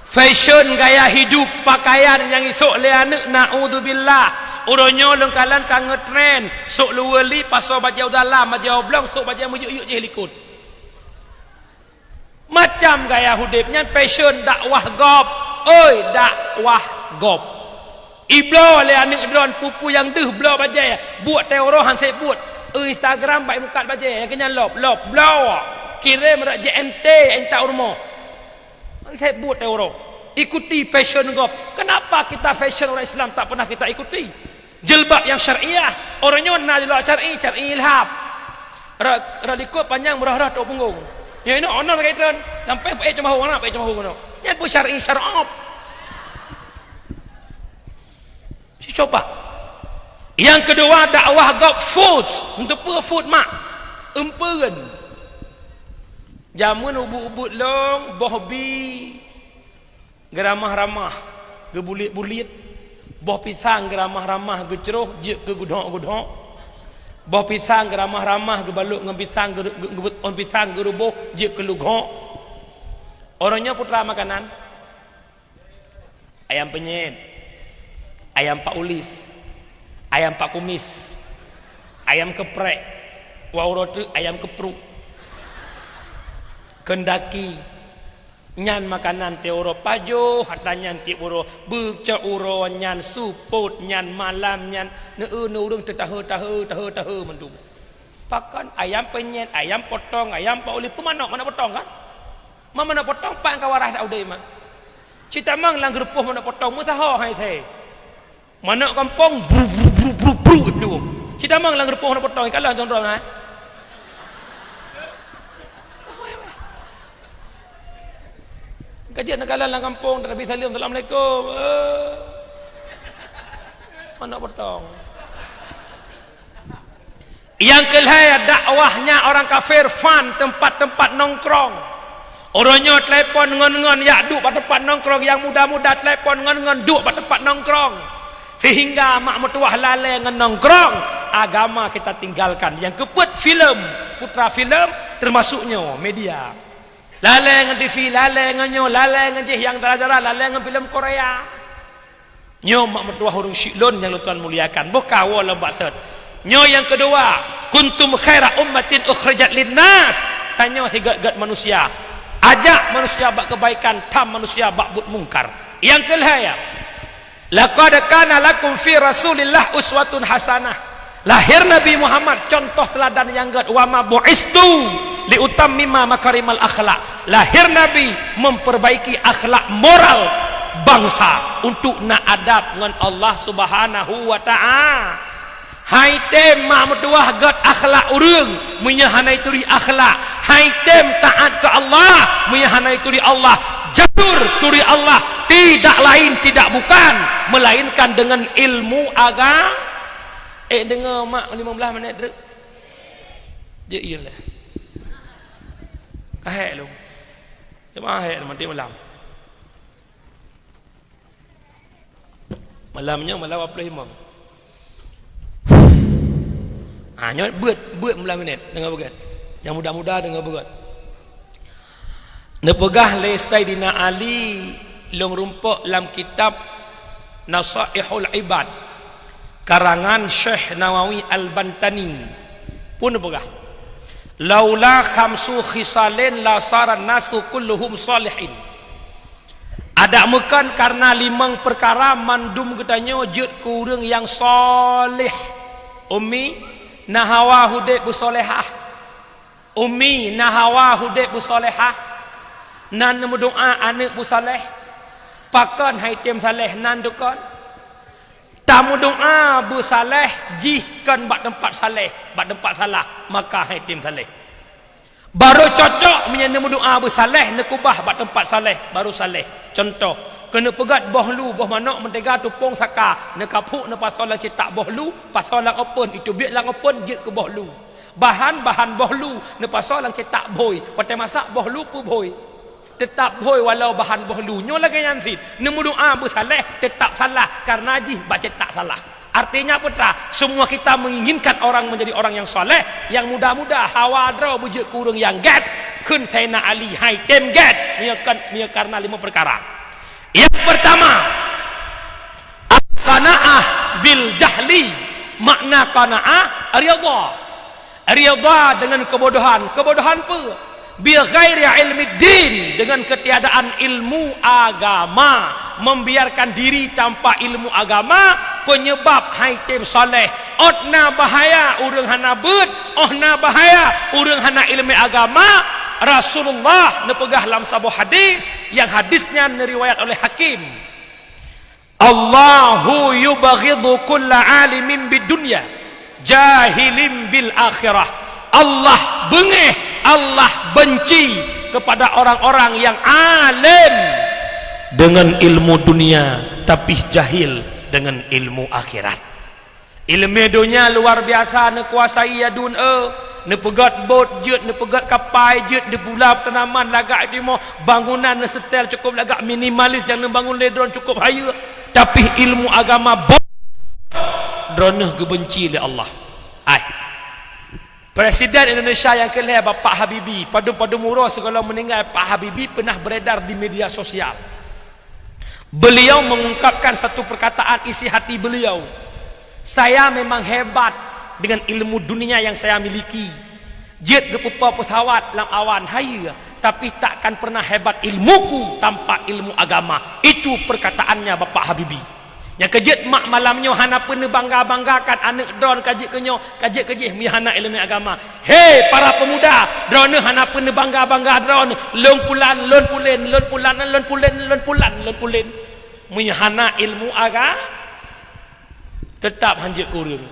Fashion gaya hidup, pakaian nyang isok lé aneuk, naudzubillah. Uroe nyoe lôn kalon ka ngetren, sok luweue li pasoe bajée u dalam, bajée oblong, sok bajée meuyuk-yuk jih likot. Macam gaya udeb nyan fashion dakwah gob. Oi, dakwah gob. Ibloe lé aneuk droe peue-peue nyang deuh bloe bajée, buet teuro han sép buet. Instagram bak mukat bajée, nyang keunyan lop, lop, bloe. Kirém rot J N T, nyang tak u rumoh. Han sép buet teuro. Ikuti fashion gob. Kenapa kita fashion orang Islam tak pernah kita ikuti? Jilbab nyang syariah. Uroe nyoe na jilbab syar'i, syar'i ilhab. Rot, rot likot panyang meurah-rah tok punggong. Nyan inoe onon lagée tron. Sampai pakai ceumahu, na pakai ceumahu keunoe. Nyan peue syar'i, syar'ab. Cuba. Nyang keudua, dakwah gob food. Untuk peue food, mak? Eumpeuen. Jameun ubit-ubit lom, boh bi geuramah-ramah, geubuliet-buliet. Boh pisang geuramah-ramah, geucroh, jeuet keu gudhok-gudhok. Boh pisang geuramah-ramah, geubalot ngon pisang, geu-, geu-, geu-, ngon pisang geuruboh, jeuet keu lugok. Uroe nyoe putra makanan. Ayam penyet, ayam pak ulis, ayam pak kumis, ayam keprek, wah uroe teuk ayam kepruk. Keundaki, nyan makanan tiep uroe pajoh, hata nyan tiep uroe, beucok uroe nyan, supot nyan, malam nyan, neu-eu neu ureuëng teutahe-tahe, tahe-tahe mandum. Pakon ayam penyet, ayam potong, ayam pak ulis, peumanok manok potong kan? Ma manok potong, pat ka waras dak udeb, mak. Citamong lam geurupoh manok potong, meusaho hai se. Manok gampông, bru, bru, bru, bru, bru, bru. Citamong lam geurupoh manok potong, ikalah tong droe, ha? Ka jeuet neukalon lam gampông, Nabi Salim, "Assalamualaikum." Eh. Manok potong. Nyang keulhèe, dakwahnya orang kafir, fun, tempat-tempat nongkrong. Uroe nyoe telepon ngon-ngon jak duek bak tempat nongkrong, nyang muda-muda telepon ngon-ngon duek bak tempat nongkrong. Sehingga mak meutuwah lalè ngon nongkrong, agama kita tinggalkan. Nyang keupeuet filem, putra filem, termasuk nyoe media. Lalè ngon T V, lalè ngon nyoe, lalè ngon jih nyang dara-dara, lalè ngon filem Korea. Nyoe mak meutuwah ureuëng syiek lôn nyang lôn tuan muliakan, boh kawoe lom bak sot. Nyoe nyang keudua, "Kuntum khaira ummatin ukhrijat linnas." Tanyoe sigét-gét manusia. Ajak manusia bak keubaikan, tham manusia bak buet mungkar. Nyang keulhèe, "Laqad kana lakum fi Rasulillah uswatun hasanah." Lahé Nabi Muhammad contoh teuladan nyang gét, "Wa ma bu'istu li utammima makarimal akhlak." Lahé Nabi memperbaiki akhlak moral bangsa untuk na adab ngon Allah Subhanahu wa Ta'ala. Hai tem mak meutuwah gét akhlak ureuëng, meunyoe hana ituri akhlak. Hai tem taát keu Allah, meunyoe hana ituri Allah. Jalur turi Allah tidak lain, tidak bukan, melainkan dengan ilmu aga-, Eh, deungoe mak, lima belas minit treuk. Jeuet ié lé. Ka hék lom. Cuba hék lom, nanti malam. Malam nyoe malam dua puluh lima. Ah, nyoe beuet, beuet lima belas minit, deungoe beugét. Nyang muda-muda deungoe beugét. Neupeugah lé Saidina Ali, lôn rumpok lam kitab Nasaihul Ibad, karangan Syekh Nawawi Al-Bantani. Pun neupeugah, "Laula khamsu khisalin la saran nasu kulluhum salihin." Adak meukon kareuna limong peukara mandum geutanyoe jeuet keu ureuëng nyang saleh. Ummi, na Hawa udeb beusalehah. Ummi, na Hawa udeb beusalehah, nan meudoá aneuëk beusaleh. Pakon hai tem saleh nan dukon? Tameudoá beusaleh jih kon bak teumpat saleh, bak teumpat salah, maka hai tem saleh. Barô cocok meunyoe neumeudoá beusaléh, neukeubah bak teumpat saléh, barô saléh. Cuntoh, keuneuk peugét boh lu, boh manok meuteuga tupông saka, neukaphok neupasoe lam cetak boh lu, pasoe lam open, iteubiet lam open jeuet keu boh lu. Bahan-bahan boh lu neupasoe lam cetak bhôi, watée masak boh lu peubhôi. Teutap bhôi walau bahan boh lu. Nyoe lagée nyan cit, neumeudoá beusaléh teutap salah kareuna jih bak cetak salah. Artinya peue teuma, semua kita menginginkan orang menjadi orang yang saleh, yang muda-muda hawa droe beujeuet keu ureuëng nyang gét, kheun Saidina Ali, "Hai tem gét, meunyoe kon, meunyoe kareuna lima peukara." Yang pertama, al-qanaah bil jahli. Makna qanaah, ridha. Ridha dengan kebodohan. Kebodohan peue? Bi ghairi ilmid din, dengan ketiadaan ilmu agama. Membiarkan diri tanpa ilmu agama, penyebab hai tem saleh. Ôt na bahaya ureuëng hana beuet, óh na bahaya ureuëng hana ilmu agama. Rasulullah neupeugah lam saboh hadis, yang hadis nyan neuriwayat oleh Hakim. "Allahu yubghidu kulla alimin bid dunya, jahilin bil akhirah." Allah beungéh, Allah benci kepada orang-orang yang alim dengan ilmu dunia, tapi jahil dengan ilmu akhirat. Ileumé donya luar biasa neukuasai aduen, eh. Neupeugét bot jeuet, neupeugét kapai jeuet, neubula tanaman lagak timoh, bangunan neusetel cukup lagak minimalis nyang neubangun lé droe cukup hayeue. Tapi ilmu agama bot, droeneuh geubenci lé Allah. Ai. Presiden Indonesia nyang keu lhée Bapak Habibie, padum-padum uroe sigohlom meuninggai Pak Habibie peunah beredar di media sosial. Beliau mengungkapkan satu perkataan isi hati beliau, "Saya memang hebat dengan ilmu dunia yang saya miliki. Jeuet geupeupo pesawat lam awan hayeue, tapi takkan pernah hebat ilmuku tanpa ilmu agama." Itu perkataannya Bapak Habibie. Nyang keu jeuet mak malam nyoe hana peue neubangga-banggakan aneuëk droeneuh ka jeuet keu nyoe, ka jeuet keu jih meunyoe hana ileumé agama. He para pemuda, droeneuh hana peue neubangga-bangga droeneuh, lôn pulan, lôn pulen, lôn pulan, lôn pulen, lôn pulan, lôn pulen. Meunyoe hana ilmu aga, teutap hanjeuet keu ureuëng.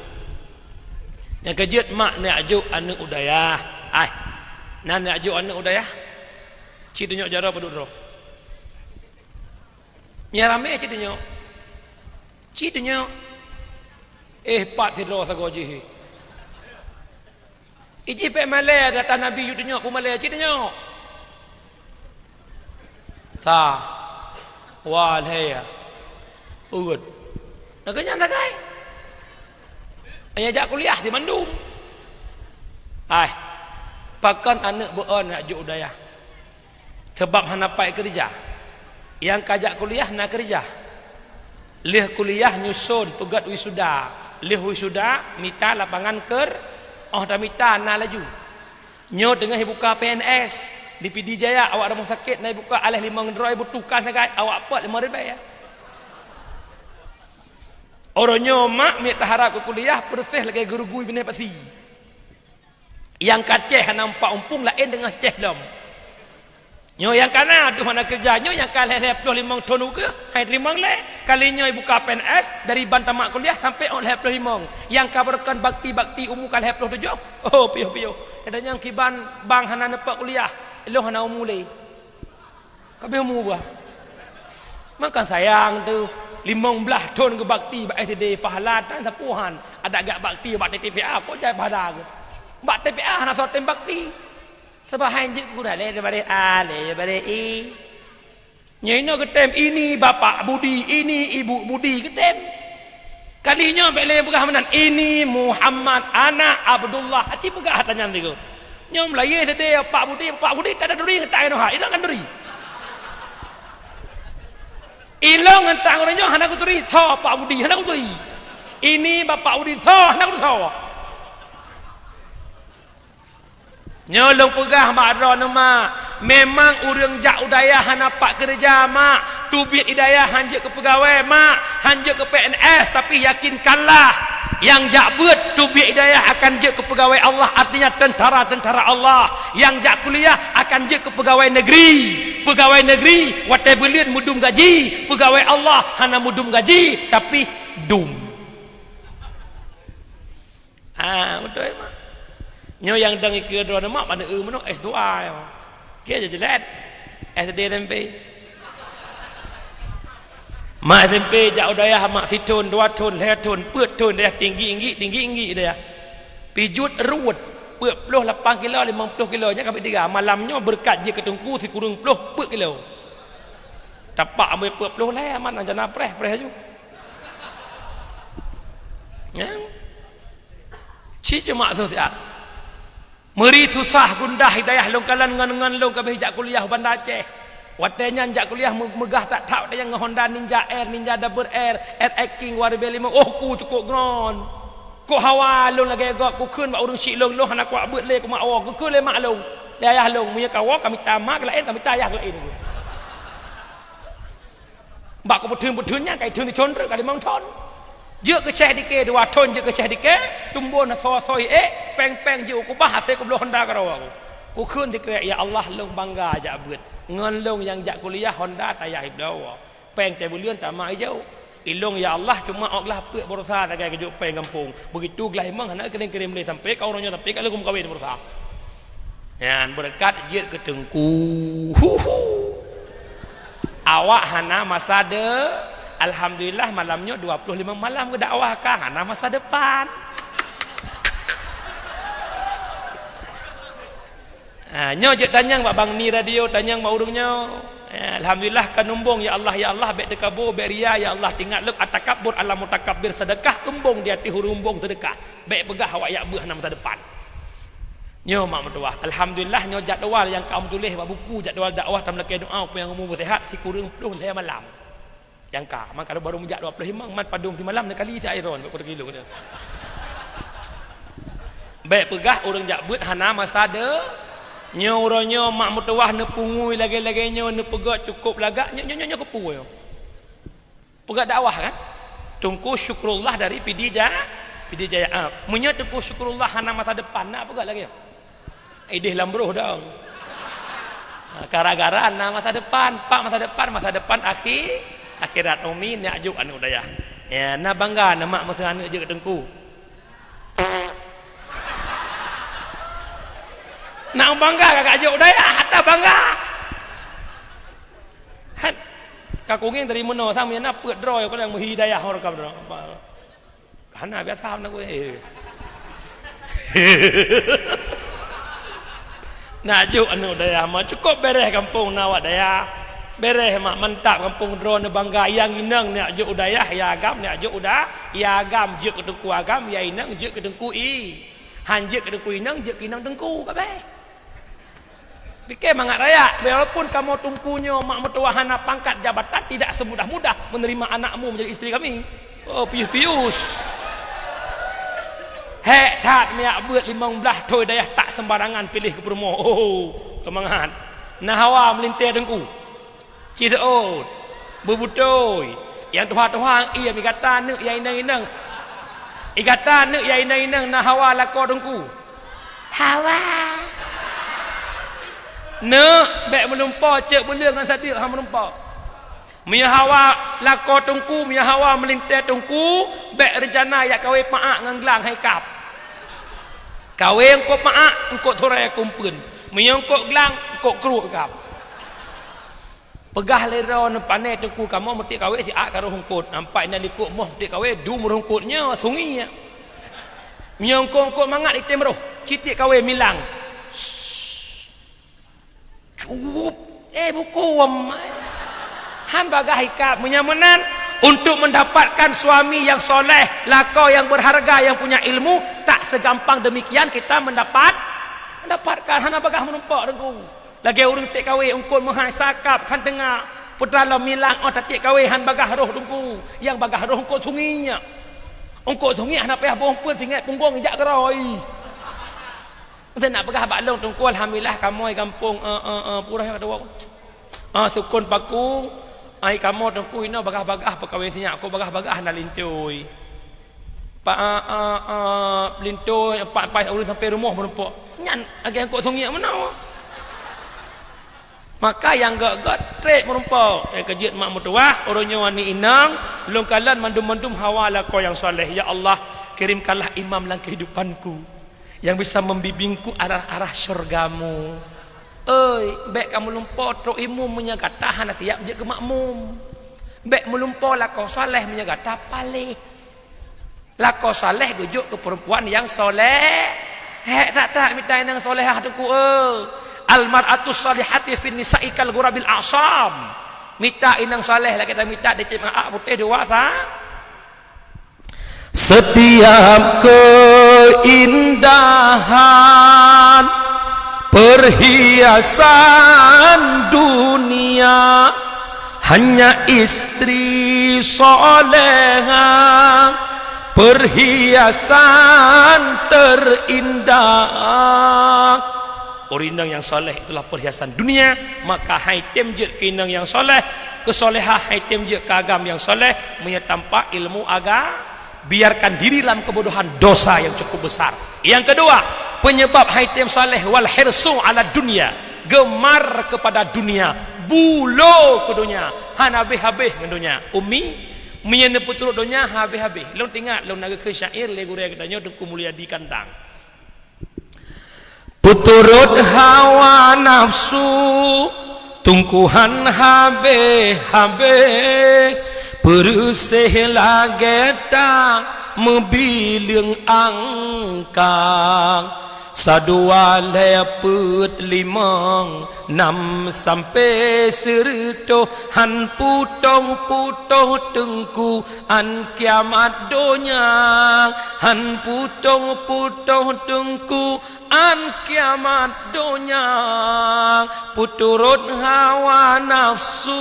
Nyang keu jeuet mak neujok aneuëk u dayah. Ai. Na neujok aneuëk u dayah. Cit tunyok jaroe padub droe. Nyan ramé cit tunyok. Cit tunyok. Eh, pat sidroe sagoe jih. Ijih pék malée data Nabi yue tunyok, peue malée cit tunyok. Sa. Wah, lhée ya. Uet. Nah, keu nyan sagai. Nyang jak kuliah di mandum. Ai. Pakon aneuëk beuon neujok u dayah. Sabab hana pai keureuja. Nyang ka jak kuliah na keureuja. Lheueh kuliah nyuson peugét wisuda. Lheueh wisuda mita lapangan keur, óh tamita na laju. Nyoe teungoh ibuka P N S di Pidie Jaya, awak rumoh sakét na ibuka aléh limong droe butuhkan sagai, awak pot limong ribée. Uroe nyoe mak miet taharab keu kuliah peureuséh lagée gurugui binéh pasi. Nyang ka céh hana meupat umpung laén deungon céh lom. Nyoe nyang ka na dum hana keureuja, nyoe nyang ka lhée-lhée ploh limong thon ukeue hai teurimong lé. Kali nyoe ibuka P N S dari ban tamat kuliah sampai ôn lhée ploh limong. Nyang ka beureukan bakti-bakti umu ka lhée ploh tujoh. Oh, piôh-piôh. Ada nyang kiban bang hana neupok kuliah, ilong hana umu lé. Ka abéh umu bah. Makan sayang tu, limong blaih thon geubakti bak S D, pahala tan sapuhan. Ada gak bakti bak T T P A, kok jai pahala ke? Bak T P A hana soe tem bakti. Sabab hai jeuet guna lé daripada A lé daripada E. Nyoe inoe geutem, "Ini Bapak Budi, ini Ibu Budi," geutem. Kali nyoe bék lé peugah meunan, "Ini Muhammad anak Abdullah." Aci peugah hata nyan sigoe. Nyoe meulayeue sideh, "Pak Budi, Pak Budi," kada duri ngeutang inoe ha, inong kan duri. Ilong ngeutang ureuëng nyoe hana kuturi, tho Pak Budi, hana kuturi. Ini Bapak Budi, tho, hana kuturi, tho. Nyoe lôn peugah bak droeneuh mak, memang ureuëng jak u dayah hana pat keureuja mak, teubiet i dayah hanjeuet keu peugawée mak, hanjeuet keu P N S, tapi yakinkanlah, nyang jak beuet teubiet i dayah akan jeuet keu peugawée Allah, artinya tentara-tentara Allah. Nyang jak kuliah akan jeuet keu peugawée negeri. Peugawée negeri watée buleuen meudum gaji, peugawée Allah hana meudum gaji, tapi dum. Ah, beutôi mak. Nyoe nyang dang ikeue droeneuh mak, pane eu meunoe S dua nyoe. Keu jejelat. S D S M P. Mak S M P jak u dayah mak sithon, dua thon, lhèe thon, peuet thon dayah tinggi-tinggi, tinggi-tinggi dayah. Pijot ruwet, peuet ploh lapan kilo, limong ploh kilo, nyan ka bit tiga. Malam nyoe beureukat jeuet keu teungku sikureueng ploh peuet kilo. Tapak amboi peuet ploh lhèe aman, rencana preh, preh aju. Nyan. Cit cuma sosial. Meuri susah gundah hidayah lôn kalon ngon-ngon lôn ka abéh jak kuliah u Banda Aceh. Watèe nyan jak kuliah me-, meugah that-that watèe nyan ngon Honda Ninja Air, Ninja Double Air, Air King, Waribel lima. Oh, ku cukôp gron. Kok hawa lôn lagèe gob, kukheun bak ureueng chik lôn, lôn hana kuat beuet lé, kumat woe, kukheun lé mak lôn, lé ayah lôn, meunyoe ka woe ka mita mak keu laén, ka mita ayah keu laén. Bak kupeutheun-peutheun nyan ka itheun sithon treuk ka limong thon. Jeuet keu Syeh Dike dua thon, jeuet keu Syeh Dike, tumbon asoe-asoe ék, péng-péng jeuet u kubah, hasé kubloe Honda keudroe ku. Kukheun sikrek, "Ya Allah, lôn bangga jak beuet. Ngon lôn nyang jak kuliah Honda tayah ibloe. Péng teubuleuen tamat ijaweueb. Ilôn, ya Allah, cuma ôk glah peuet beurasa sagai keu jok péng gampông. Beugitu glah imong hana kirém-kirém lé sampai ka uroe nyoe, sampai ka lheueh meukawen beurasa." Nyan beureukat jeuet keu teungku. Huhu. Awak hana masa de-, alhamdulillah, malam nyoe dua ploh limong malam geudakwah ka, hana masa depan. Ha, nyoe jeuet tanyong bak Bang Ni Radio, tanyong bak ureueng nyoe. Ha, alhamdulillah ka numbong, ya Allah, ya Allah, bèk teukabo, bèk ria, ya Allah, teuingat lôn, at-takabbur 'alal mutakabbir, seudeukah eumbong di ateueh ureueng eumbong seudeukah. Bèk peugah awak jak beuet hana masa depan. Nyoe mak meutuwah. Alhamdulillah, nyoe jadwal nyang ka meutuléh bak buku, jadwal dakwah tameulakèe doa, peue nyang umu beuseuhat, sikureueng ploh lhèe malam. Nyang ka, man kalau baru meujak dua ploh limong, man padum simalam neukali si Iron, bak kota kilo kena. Bèk peugah ureueng jak beuet hana masa de-, nyoe uroe nyoe mak meutuwah neupeungui lagèe-lagèe nyoe, neupeugöt cukôp lagak, nyoe, nyoe, nyoe, nyoe keupeue nyoe? Peugah dakwah kan? Teungku Syukrullah dari Pidie Ja-, Pidie Jaya. Ah, meunyoe Teungku Syukrullah hana masa depan, nak peugah lagèe nyoe? Idéh lam broh dong. Ah, gara-gara na masa depan, pak masa depan, masa depan akhi-, akhirat. Umi nak jok aneuk dayah. Ya, na bangga na mak masa aneuk jok teungku. Nak bangga kakak jok dayah, hata bangga. Hat, ka kungeng dari meunoe, sama na peuet droe, kadang meuhidayah orang kam droe. Hana biasa meunan kueh. Nak jok aneuk dayah mah, cukôp bèrèh gampông na awak dayah. Bèrèh mak, mantap gampông droeneuh bangga. Nyang inong nak jok u dayah, ya agam nak jok u da-, ya agam jeuet keu teungku agam, ya inong jeuet keu teungku i-, han jeuet keu teungku inong, jeuet keu inong teungku, ka bèh. Pike mangat rakyat, walaupun kamoe teungku nyoe mak meutuwah hana pangkat jabatan, tidak semudah-mudah menerima anakmu menjadi isteri kami. Oh, pius-pius. Hek that miak beuet limong blaih thon dayah tak sembarangan piléh keu peurumoh. Oh, keumangat. Na hawa meulintèe teungku. Ci seuôt, beubutôi, nyang tuha-tuha, iya migata neuk ya inong-inong. Igata neuk ya inong-inong na hawa lakoe teungku. Hawa. Neuk, bèk meulumpo, cok beuleung ngon sadeuk han meulumpo. Meunyoe hawa lakoe teungku, meunyoe hawa meulintèe teungku, bèk reuncana jak kawé paak ngon glang hai kab. Kawé eungkôt paak, eungkôt surée kumpeuen. Meunyoe eungkôt glang, eungkôt kruek kab. Peugah lé droeneuh pané teungku kamoe meutiek kawé siat ka roh eungkôt. Nampak inan likot moh meutiek kawé dum roh eungkôt nyoe sungiek. Meunyoe eungkôt-eungkôt mangat item roh, citiek kawé milang. Cuup. Eh, buku wem. Han bagah ikab. Meunyoe meunan, untuk mendapatkan suami yang soleh, lakoe yang berharga, yang punya ilmu, tak segampang demikian kita mendapat, mendapatkan. Hana bagah meurumpok teungku. Lagèe ureueng tiek kawé eungkôt meuhai sakab khan teunga putra lom milang oh tatiek kawé han bagah roh teungku. Nyang bagah roh eungkôt sungiek. Eungkôt sungiek hana payah boh peuet singet punggong jak keurôi. Meusti nak peugah bak lôn teungku, alhamdulillah kamoe gampông, eh, eh, eh, purah nyang dua. Ah, sukon paku, ai kamoe teungku inoe bagah-bagah peukawen sinyak, kok bagah-bagah na lintôi. Pa, a, a, a, lintô empat empat ureueng sampai rumoh meurumpok. Nyan lagèe eungkôt sungiek meunoe. Maka nyang göt-göt trép meurumpok. Eh, keujeuet mak meutuwah, uroe nyoe ni inong, lôn kalon mandum-mandum hawa lakoe nyang saleh. Ya Allah, kirimkanlah imam lam kehidupanku. Yang bisa membimbingku arah-arah syurgamu. Oi, bèk kamu lumpoe trok imum meunyoe gata hana siap jeuet keu makmum. Bèk meulumpoe lakoe saleh meunyoe gata paléh. Lakoe saleh geujok keu perempuan nyang soleh. Hek that-that mita inong solehah Teungku, eh. Al mar'atus salihati fin nisa'i kal ghurabil asam. Mita inong soleh lagèe tamita deucéb aak putéh dua sa. Setiap keindahan perhiasan dunia, hanya istri solehah perhiasan terindah. Ureueng inong nyang soleh itulah perhiasan dunia, maka hai tem jeuet keu inong nyang soleh, keu solehah, hai tem jeuet keu agam nyang soleh, meunyoe tanpa ilmu aga-, biarkan diri dalam kebodohan, dosa yang cukup besar. Yang kedua, penyebab hai tem soleh, wal hirsu ala dunia, gemar kepada dunia, bulo keu dunia, hana habéh-habéh ngon dunia. Umi, meunyoe neupeuturot dunia, habéh-habéh. Lôn teuingat, lôn na geukheun syair lé gurèe geutanyoe Teungku Mulyadi Kandang. Peuturot hawa nafsu, tungkuhan habéh-habéh, peureuséh lagèe ta meubileung angkang. Sadua lhèe peuet limong nam sampoe sireutôh, han putôh-putôh Teungku an kiamat donya, han putôh-putôh Teungku an kiamat donya, peuturot hawa nafsu.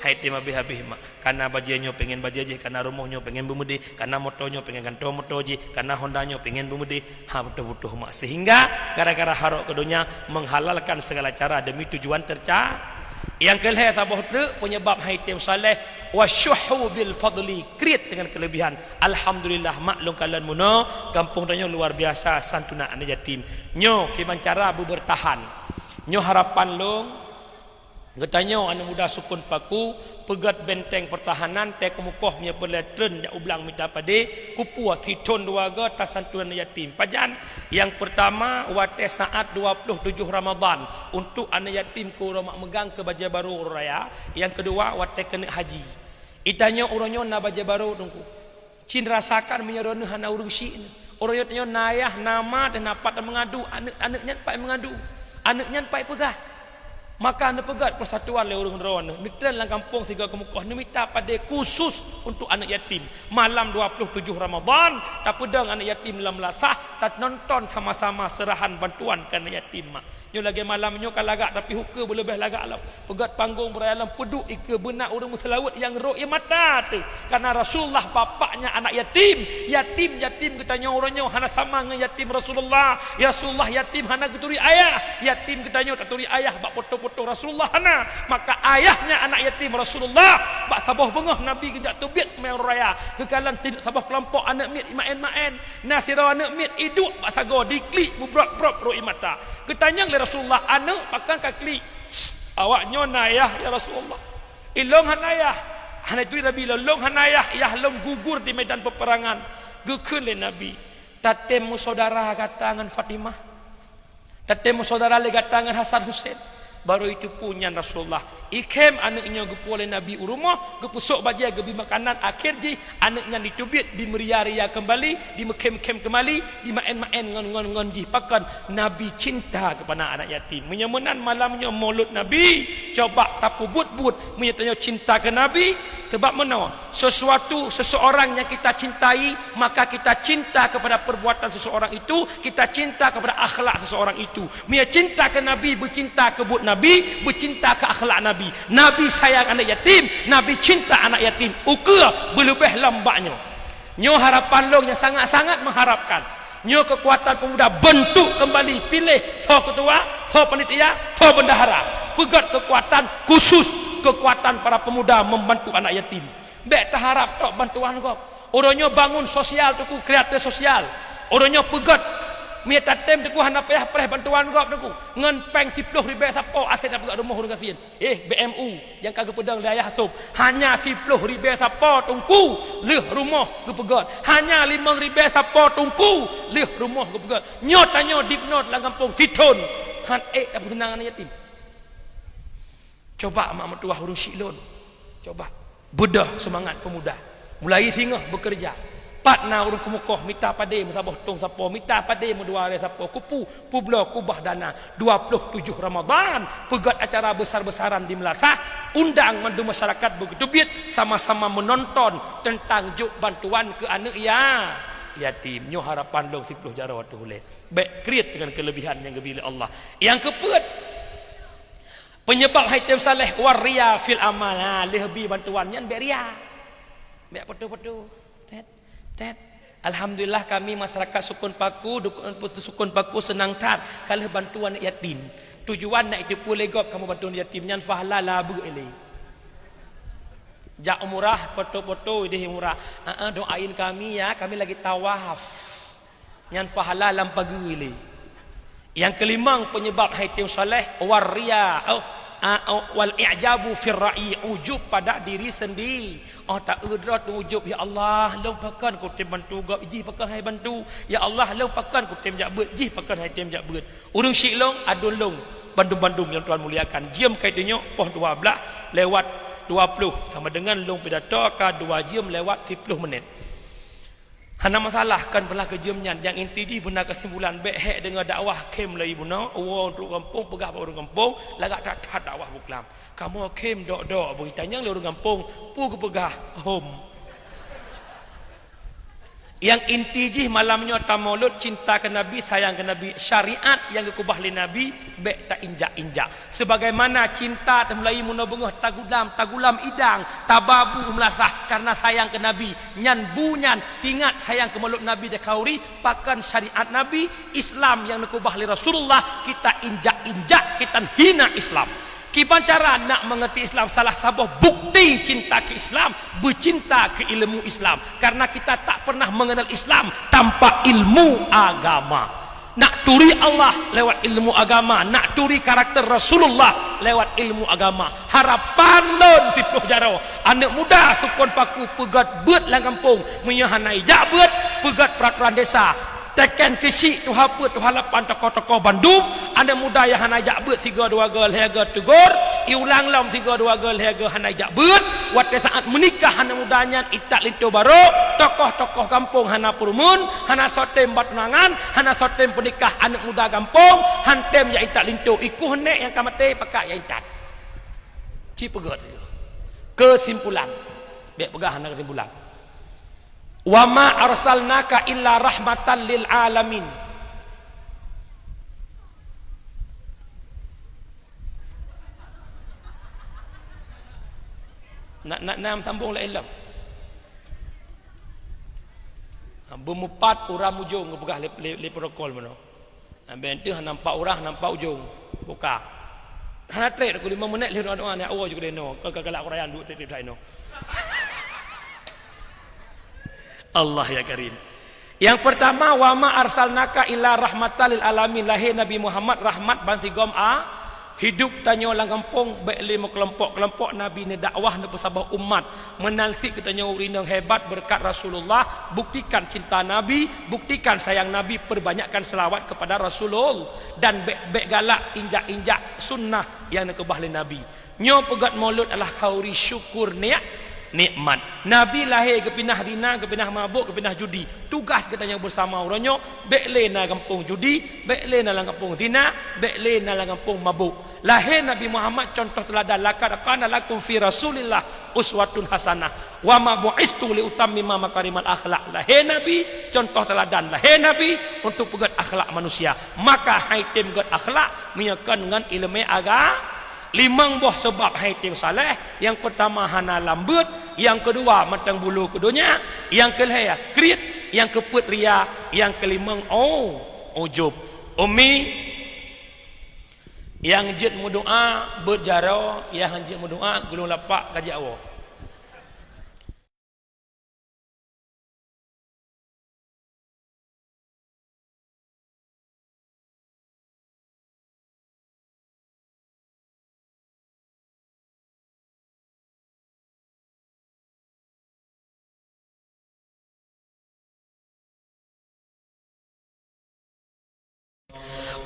Hai tem habéh-habéh mak, kana bajèe nyoe pengen bajèe jih, kana rumoh nyoe pengen beumeudéh, kana moto nyoe pengen gantoe moto jih, kana Honda nyoe pengen beumeudéh. Ha, butoh-butoh mak. Sehingga gara-gara harok keu donya menghalalkan segala cara demi tujuan terca-, nyang keu lhèe saboh treuk penyebab hai tem saleh, wasyuhu bil fadli, kriet dengan kelebihan. Alhamdulillah mak, lôn kalon meunoe, gampông tanyoe luar biasa santunan aneuk yatim. Nyoe kiban cara beubeurtahan. Nyoe harapan lôn, geutanyoe aneuk muda sukon paku, peugöt benteng pertahanan, teukeumukoh meunyoe peureulèe treun jak u blang mita padé, kupeue sithon dua goe tasantunan yatim. Pajan? Nyang peurtama, watèe saát dua ploh tujoh Ramadhan, untuk aneuk yatim keu uroe mak meugang keu bajèe barô uroe raya. Nyang keudua, watèe keuneuk haji. Geutanyoe uroe nyoe na bajèe barô Teungku. Cit rasakan meunyoe droeneuh hana ureueng syiek neuh. Uroe nyoe tanyoe na ayah, na ma, dan na pat meungadu, aneuk, aneuk nyan pat meungadu. Aneuk nyan pat peugah. Maka neupeugöt persatuan lé ureueng droeneuh. Neutreun lam gampông sigoe keumukoh, neumita padé khusus untuk aneuk yatim. Malam dua ploh tujoh Ramadhan, tapeudong aneuk yatim lam lasah, tanonton sama-sama seurahan bantuan keu aneuk yatim mak. Nyoe lagèe malam nyoe ka lagak, tapi ukeue beuleubèh lagak lom. Peugöt panggong beuraya lom, peuduek ikeue, beunak ureueng meuseulaweuet nyang rhot ie mata teuh. Karena Rasulullah bapaknya anak yatim. Yatim-yatim geutanyoe uroe nyoe hana sama ngon yatim Rasulullah. Ya Rasulullah yatim hana geuturi ayah. Yatim geutanyoe taturi ayah bak poto-poto Rasulullah hana. Maka ayahnya anak yatim Rasulullah. Bak saboh beungoh Nabi geujak teubiet seumayang uroe raya. Geukalon si-, saboh keulompok aneuk miet maén-maén. Na sidroe aneuk miet iduek bak sagoe diklik mubrot-brot rhot ie mata. Geutanyong lé Rasulullah, "Aneuk, pakon ka klik?" "Awaknyoe na ayah, ya Rasulullah." "Ilôn hana ayah." Hana ituri Nabi, "Lôn hana ayah, ayah lôn gugur di medan peperangan." Geukheun lé Nabi, "Tatem meusaudara gata ngon Fatimah? Tatem meusaudara lé gata ngon Hasan Husen?" Barô jiteupeue nyan Rasulullah. Ikhém aneuk nyoe geupuwoe lé Nabi u rumoh, geupeusôk bajèe, geubri makanan, akhé jih aneuk nyan jiteubiet, dimeuria-ria keumbali, dimeukhém-khém keumbali, dimaén-maén ngon, ngon, ngon jih. Pakon? Nabi cinta keupada anak yatim. Meunyoe meunan malam nyoe Maulud Nabi, coba tapeubuet-buet. Meunyoe tanyoe cinta keu Nabi, sebab meunoe, sesuatu, seseorang yang kita cintai, maka kita cinta kepada perbuatan seseorang itu, kita cinta kepada akhlak seseorang itu. Meunyoe cinta keu Nabi, beucinta keu buet Nabi, beucinta keu akhlak Nabi. Nabi sayang aneuk yatim, Nabi cinta aneuk yatim. Ukeue beuleubèh lom bak nyoe. Nyoe harapan lôn nyang sangat-sangat mengharapkan. Nyoe keukuatan pemuda, bentuk kembali, piléh tho keutua, tho panitia, tho bendahara. Peugöt keukuatan khusus, keukuatan para pemuda membantu anak yatim. Bèk taharap tok bantuan gob. Uroe nyoe bangun sosial Teungku, kreatif sosial. Uroe nyoe peugöt Mie tatem Teungku hana payah preh bantuan gob Teungku. Ngon péng siploh ribée sapo asai tapeugah rumoh ureuëng gasien. Eh, B M U nyang ka geupeudong lé Ayah Sop. Hanya siploh ribée sapo Teungku lheueh rumoh geupeugét. Hanya limong ribée sapo Teungku lheueh rumoh geupeugét. Nyoe tanyoe dipnot lam gampông sithon. Han ék tapeuseunang aneuk yatim. Coba mak meutuah ureuëng syiek lôn. Coba. Beudôh seumangat peumuda. Mulai singoh beukeureuja. Pat na ureuëng keumukoh mita padé meusaboh tong sapo, mita padé meudua ré sapo, kupu, peubloe kubah dana. Dua ploh tujoh Ramadhan, peugét acara besar-besaran di meulasah, undang mandum masyarakat beugeuteubiet sama-sama meunonton teuntang jok bantuan keu aneuk ya-, yatim. Nyoe harapan lôn siploh jaroe teuh ulée. Bék kriet deungon keulebihan nyang geubri lé Allah. Nyang keupeuet, penyebab hai tem saleh, war riya fil amal. Ha, lheueh bi bantuan nyan bék riya. Bék foto-foto. Tet, tet. Alhamdulillah kami masyarakat Sukon Paku, dukun Sukon Paku seunang that ka lheueh bantuan yatim. Tujuan nak itu pulé gob kamoe bantuan yatim nyan pahala labeue ilée. Jak umrah, foto-foto ideh umrah. Heeh, doain kami ya, kami lagi tawaf. Nyan pahala lam pageue lé. Nyang keulimong penyebab hai tem saleh, war riya, oh, a, oh, wal i'jabu fir ra'i, ujub pada diri sendiri. Oh, ta eudrot ujub, "Ya Allah, lôn pakon kutem bantu gob, jih pakon hai bantu. Ya Allah, lôn pakon kutem jak beuet, jih pakon hai tem jak beuet." Ureuëng syiek lôn, aduen lôn, bandum-bandum nyang Tuhan muliakan. Jeuem kai teunyoe poh dua blaih lewat dua ploh, sama dengan lôn pidato ka dua jeuem lewat siploh menit. Hana masalah, kan peulah keu jeuem nyan. Nyang inti jih beuna keusimpulan, bék hék deungoe dakwah khém lé ibu noe, woe trok gampông, peugah bak ureuëng gampông, lagak that-that dakwah buklam. Kamoe khém dok-dok, beugitanyong lé ureuëng gampông, peue geupeugah, hom. Nyang inti jih malam nyoe tamaulud, cinta keu Nabi, sayang keu Nabi, syariat nyang geukeubah lé Nabi, bék tainjak-injak. Sebagaimana cinta teumulai meunoe beungoh tagulam, tagulam idang, tababu meulasah karena sayang keu Nabi. Nyan bu nyan, tingat sayang keu maulud Nabi dakhauri, pakon syariat Nabi, Islam nyang neukeubah lé Rasulullah, kita injak-injak, kita hina Islam. Kiban cara nak mengerti Islam, salah saboh bukti cinta keu Islam, beucinta keu ilmu Islam. Karena kita tak pernah mengenal Islam tanpa ilmu agama. Nak turi Allah lewat ilmu agama, nak turi karakter Rasulullah lewat ilmu agama. Harapan lôn siploh jaroe, aneuk muda Sukon Paku peugét beuet lam gampông, meunyoe hana ijak beuet, peugét peraturan desa. Teken keuchik tuha peuet, tuha lapan, tokoh-tokoh bandum, aneuk muda nyang hana jak beuet sigoe dua goe lhée goe teugor, iulang lom sigoe dua goe lhée goe hana jak beuet, watée saát meunikah aneuk muda nyan itak linto barô, tokoh-tokoh gampông hana peurumeuen, hana soe tem bak tunangan, hana soe tem peunikah aneuk muda gampông, han tem jak itak linto, ikueh nék nyang ka maté pakak jak intat. Ci peugét sigoe. Keusimpulan, bék peugah hana keusimpulan. "Wa ma arsalnaka illa rahmatan lil alamin." Nak, nak, nak sambung laén lom. Ha, beumupat uram ujong geupeugah lé, lé, lé protokol meunoe. Ambén teuh nampak urah, nampak ujong. Buka. Hana trép, ku lima menit lheueh doa-doa, nyan awai ju keudeh noe. Ka, ka galak ureueng duek trép-trép sai noe. Allah ya Karim. Yang pertama, "Wa ma arsalnaka illa rahmatan lil alamin." Lahé Nabi Muhammad rahmat ban sigom a, hidup tanyoe lam gampông bék lé meukelompok-kelompok, Nabi neudakwah neupeusaboh umat. Meunan cit geutanyoe ureueng inong hebat beureukat Rasulullah, buktikan cinta Nabi, buktikan sayang Nabi, peubanyakkan selawat kepada Rasulul-, dan bék, bék galak injak-injak sunnah nyang neukeubah lé Nabi. Nyoe peugét maulud adalah khauri syukur nik-, nikmat. Nabi lahé geupinah zina, geupinah mabök, geupinah judi. Tugas geutanyoe beusama uroe nyoe, bék lé na gampông judi, bék lé na lam gampông zina, bék lé na lam gampông mabök. Lahé Nabi Muhammad contoh teuladan, "Laqad kana lakum fi Rasulillah uswatun hasanah, wa ma bu'istu li utammima makarimal akhlak." Lahé Nabi contoh teuladan, lahé Nabi untuk peugét akhlak manusia. Maka hai tem gét akhlak meunyoe kon ngon ileumé aga-, limong boh seubab hai tem saleh. Nyang peurtama hana lambeuet, nyang keudua mantong bulu keu donya, nyang keulhée kriet, nyang keupeuet ria, nyang keulimong, oh, ujub. Umi, Nyang jeuet meudoá beuet jaroe, nyang han jeuet meudoá gulong lapak ka jiwoe.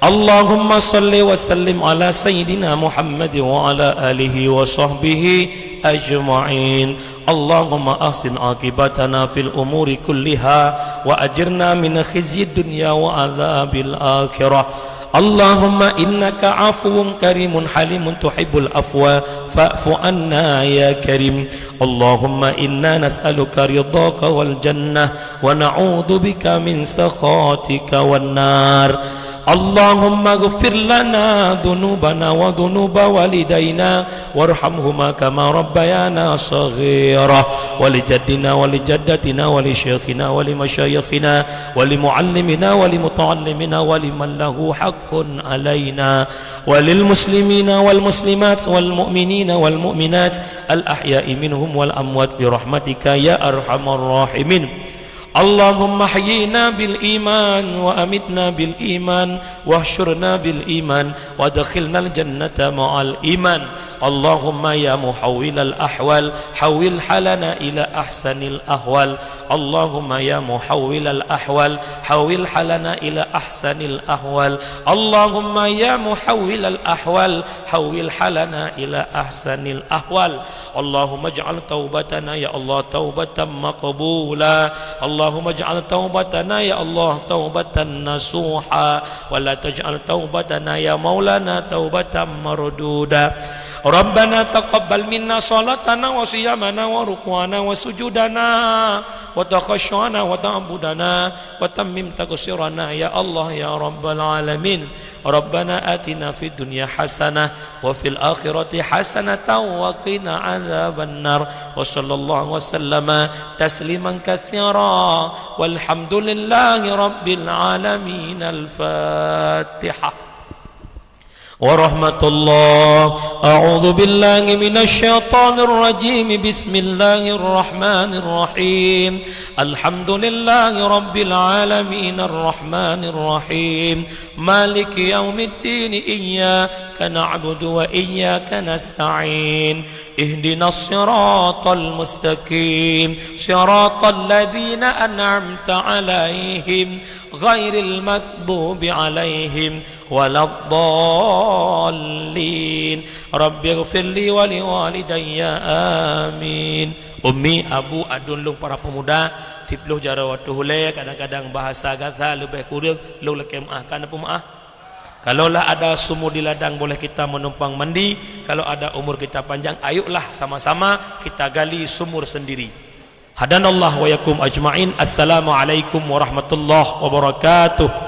اللهم صل وسلم على سيدنا محمد وعلى آله وصحبه أجمعين. اللهم أحسن عاقبتنا في الأمور كلها وأجرنا من خزي الدنيا وعذاب الآخرة. اللهم إنك عفو كريم حليم تحب العفو فاعف عنا يا كريم. اللهم إنا نسألك رضاك والجنة ونعوذ بك من سخطك والنار. اللهم اغفر لنا ذنوبنا وذنوب والدينا وارحمهما كما ربيانا صغيرا، ولجدنا ولجدتنا ولشيخنا ولمشايخنا ولمعلمنا ولمتعلمنا ولمن له حق علينا، وللمسلمين والمسلمات والمؤمنين والمؤمنات الأحياء منهم والأموات برحمتك يا أرحم الراحمين. اللهم احينا بالإيمان وأمتنا بالإيمان واحشرنا بالإيمان وأدخلنا الجنة مع الإيمان. اللهم يا محول الأحوال حول حالنا إلى أحسن الأحوال. اللهم يا محول الأحوال حول حالنا إلى أحسن الأحوال. اللهم يا محول الأحوال حول حالنا إلى أحسن الأحوال. اللهم اجعل توبتنا يا الله توبة مقبولة. اللهم اجعل توبتنا يا الله توبة نصوحا، ولا تجعل توبتنا يا مولانا توبة مردودة. ربنا تقبل منا صلاتنا وصيامنا وركوعنا وسجودنا وتخشعنا وتعبدنا وتمم تقصيرنا يا الله يا رب العالمين. ربنا آتنا في الدنيا حسنة وفي الآخرة حسنة وقنا عذاب النار. وصلى الله وسلم تسليما كثيرا. والحمد لله رب العالمين. الفاتحة. ورحمة الله. أعوذ بالله من الشيطان الرجيم. بسم الله الرحمن الرحيم. الحمد لله رب العالمين. الرحمن الرحيم. مالك يوم الدين. إياك نعبد وإياك نستعين. اهدنا الصراط المستقيم. صراط الذين أنعمت عليهم. غير المغضوب عليهم ولا الضالين. رب اغفر لي ولوالدي. آمين. Umi, abu, adun lôn para pemuda, siploh jaroe watèe hulèe, kadang-kadang bahasa Gaza leubeh kureueng, lôn lakèe meu'ah. Ka na peumeu'ah? Kalaulah ada sumur di ladang, boleh kita menumpang mandi. Kalau ada umur kita panjang, ayolah sama-sama kita gali sumur sendiri. Hadanallah wa iyyakum ajma'in. Assalamualaikum warahmatullahi wabarakatuh.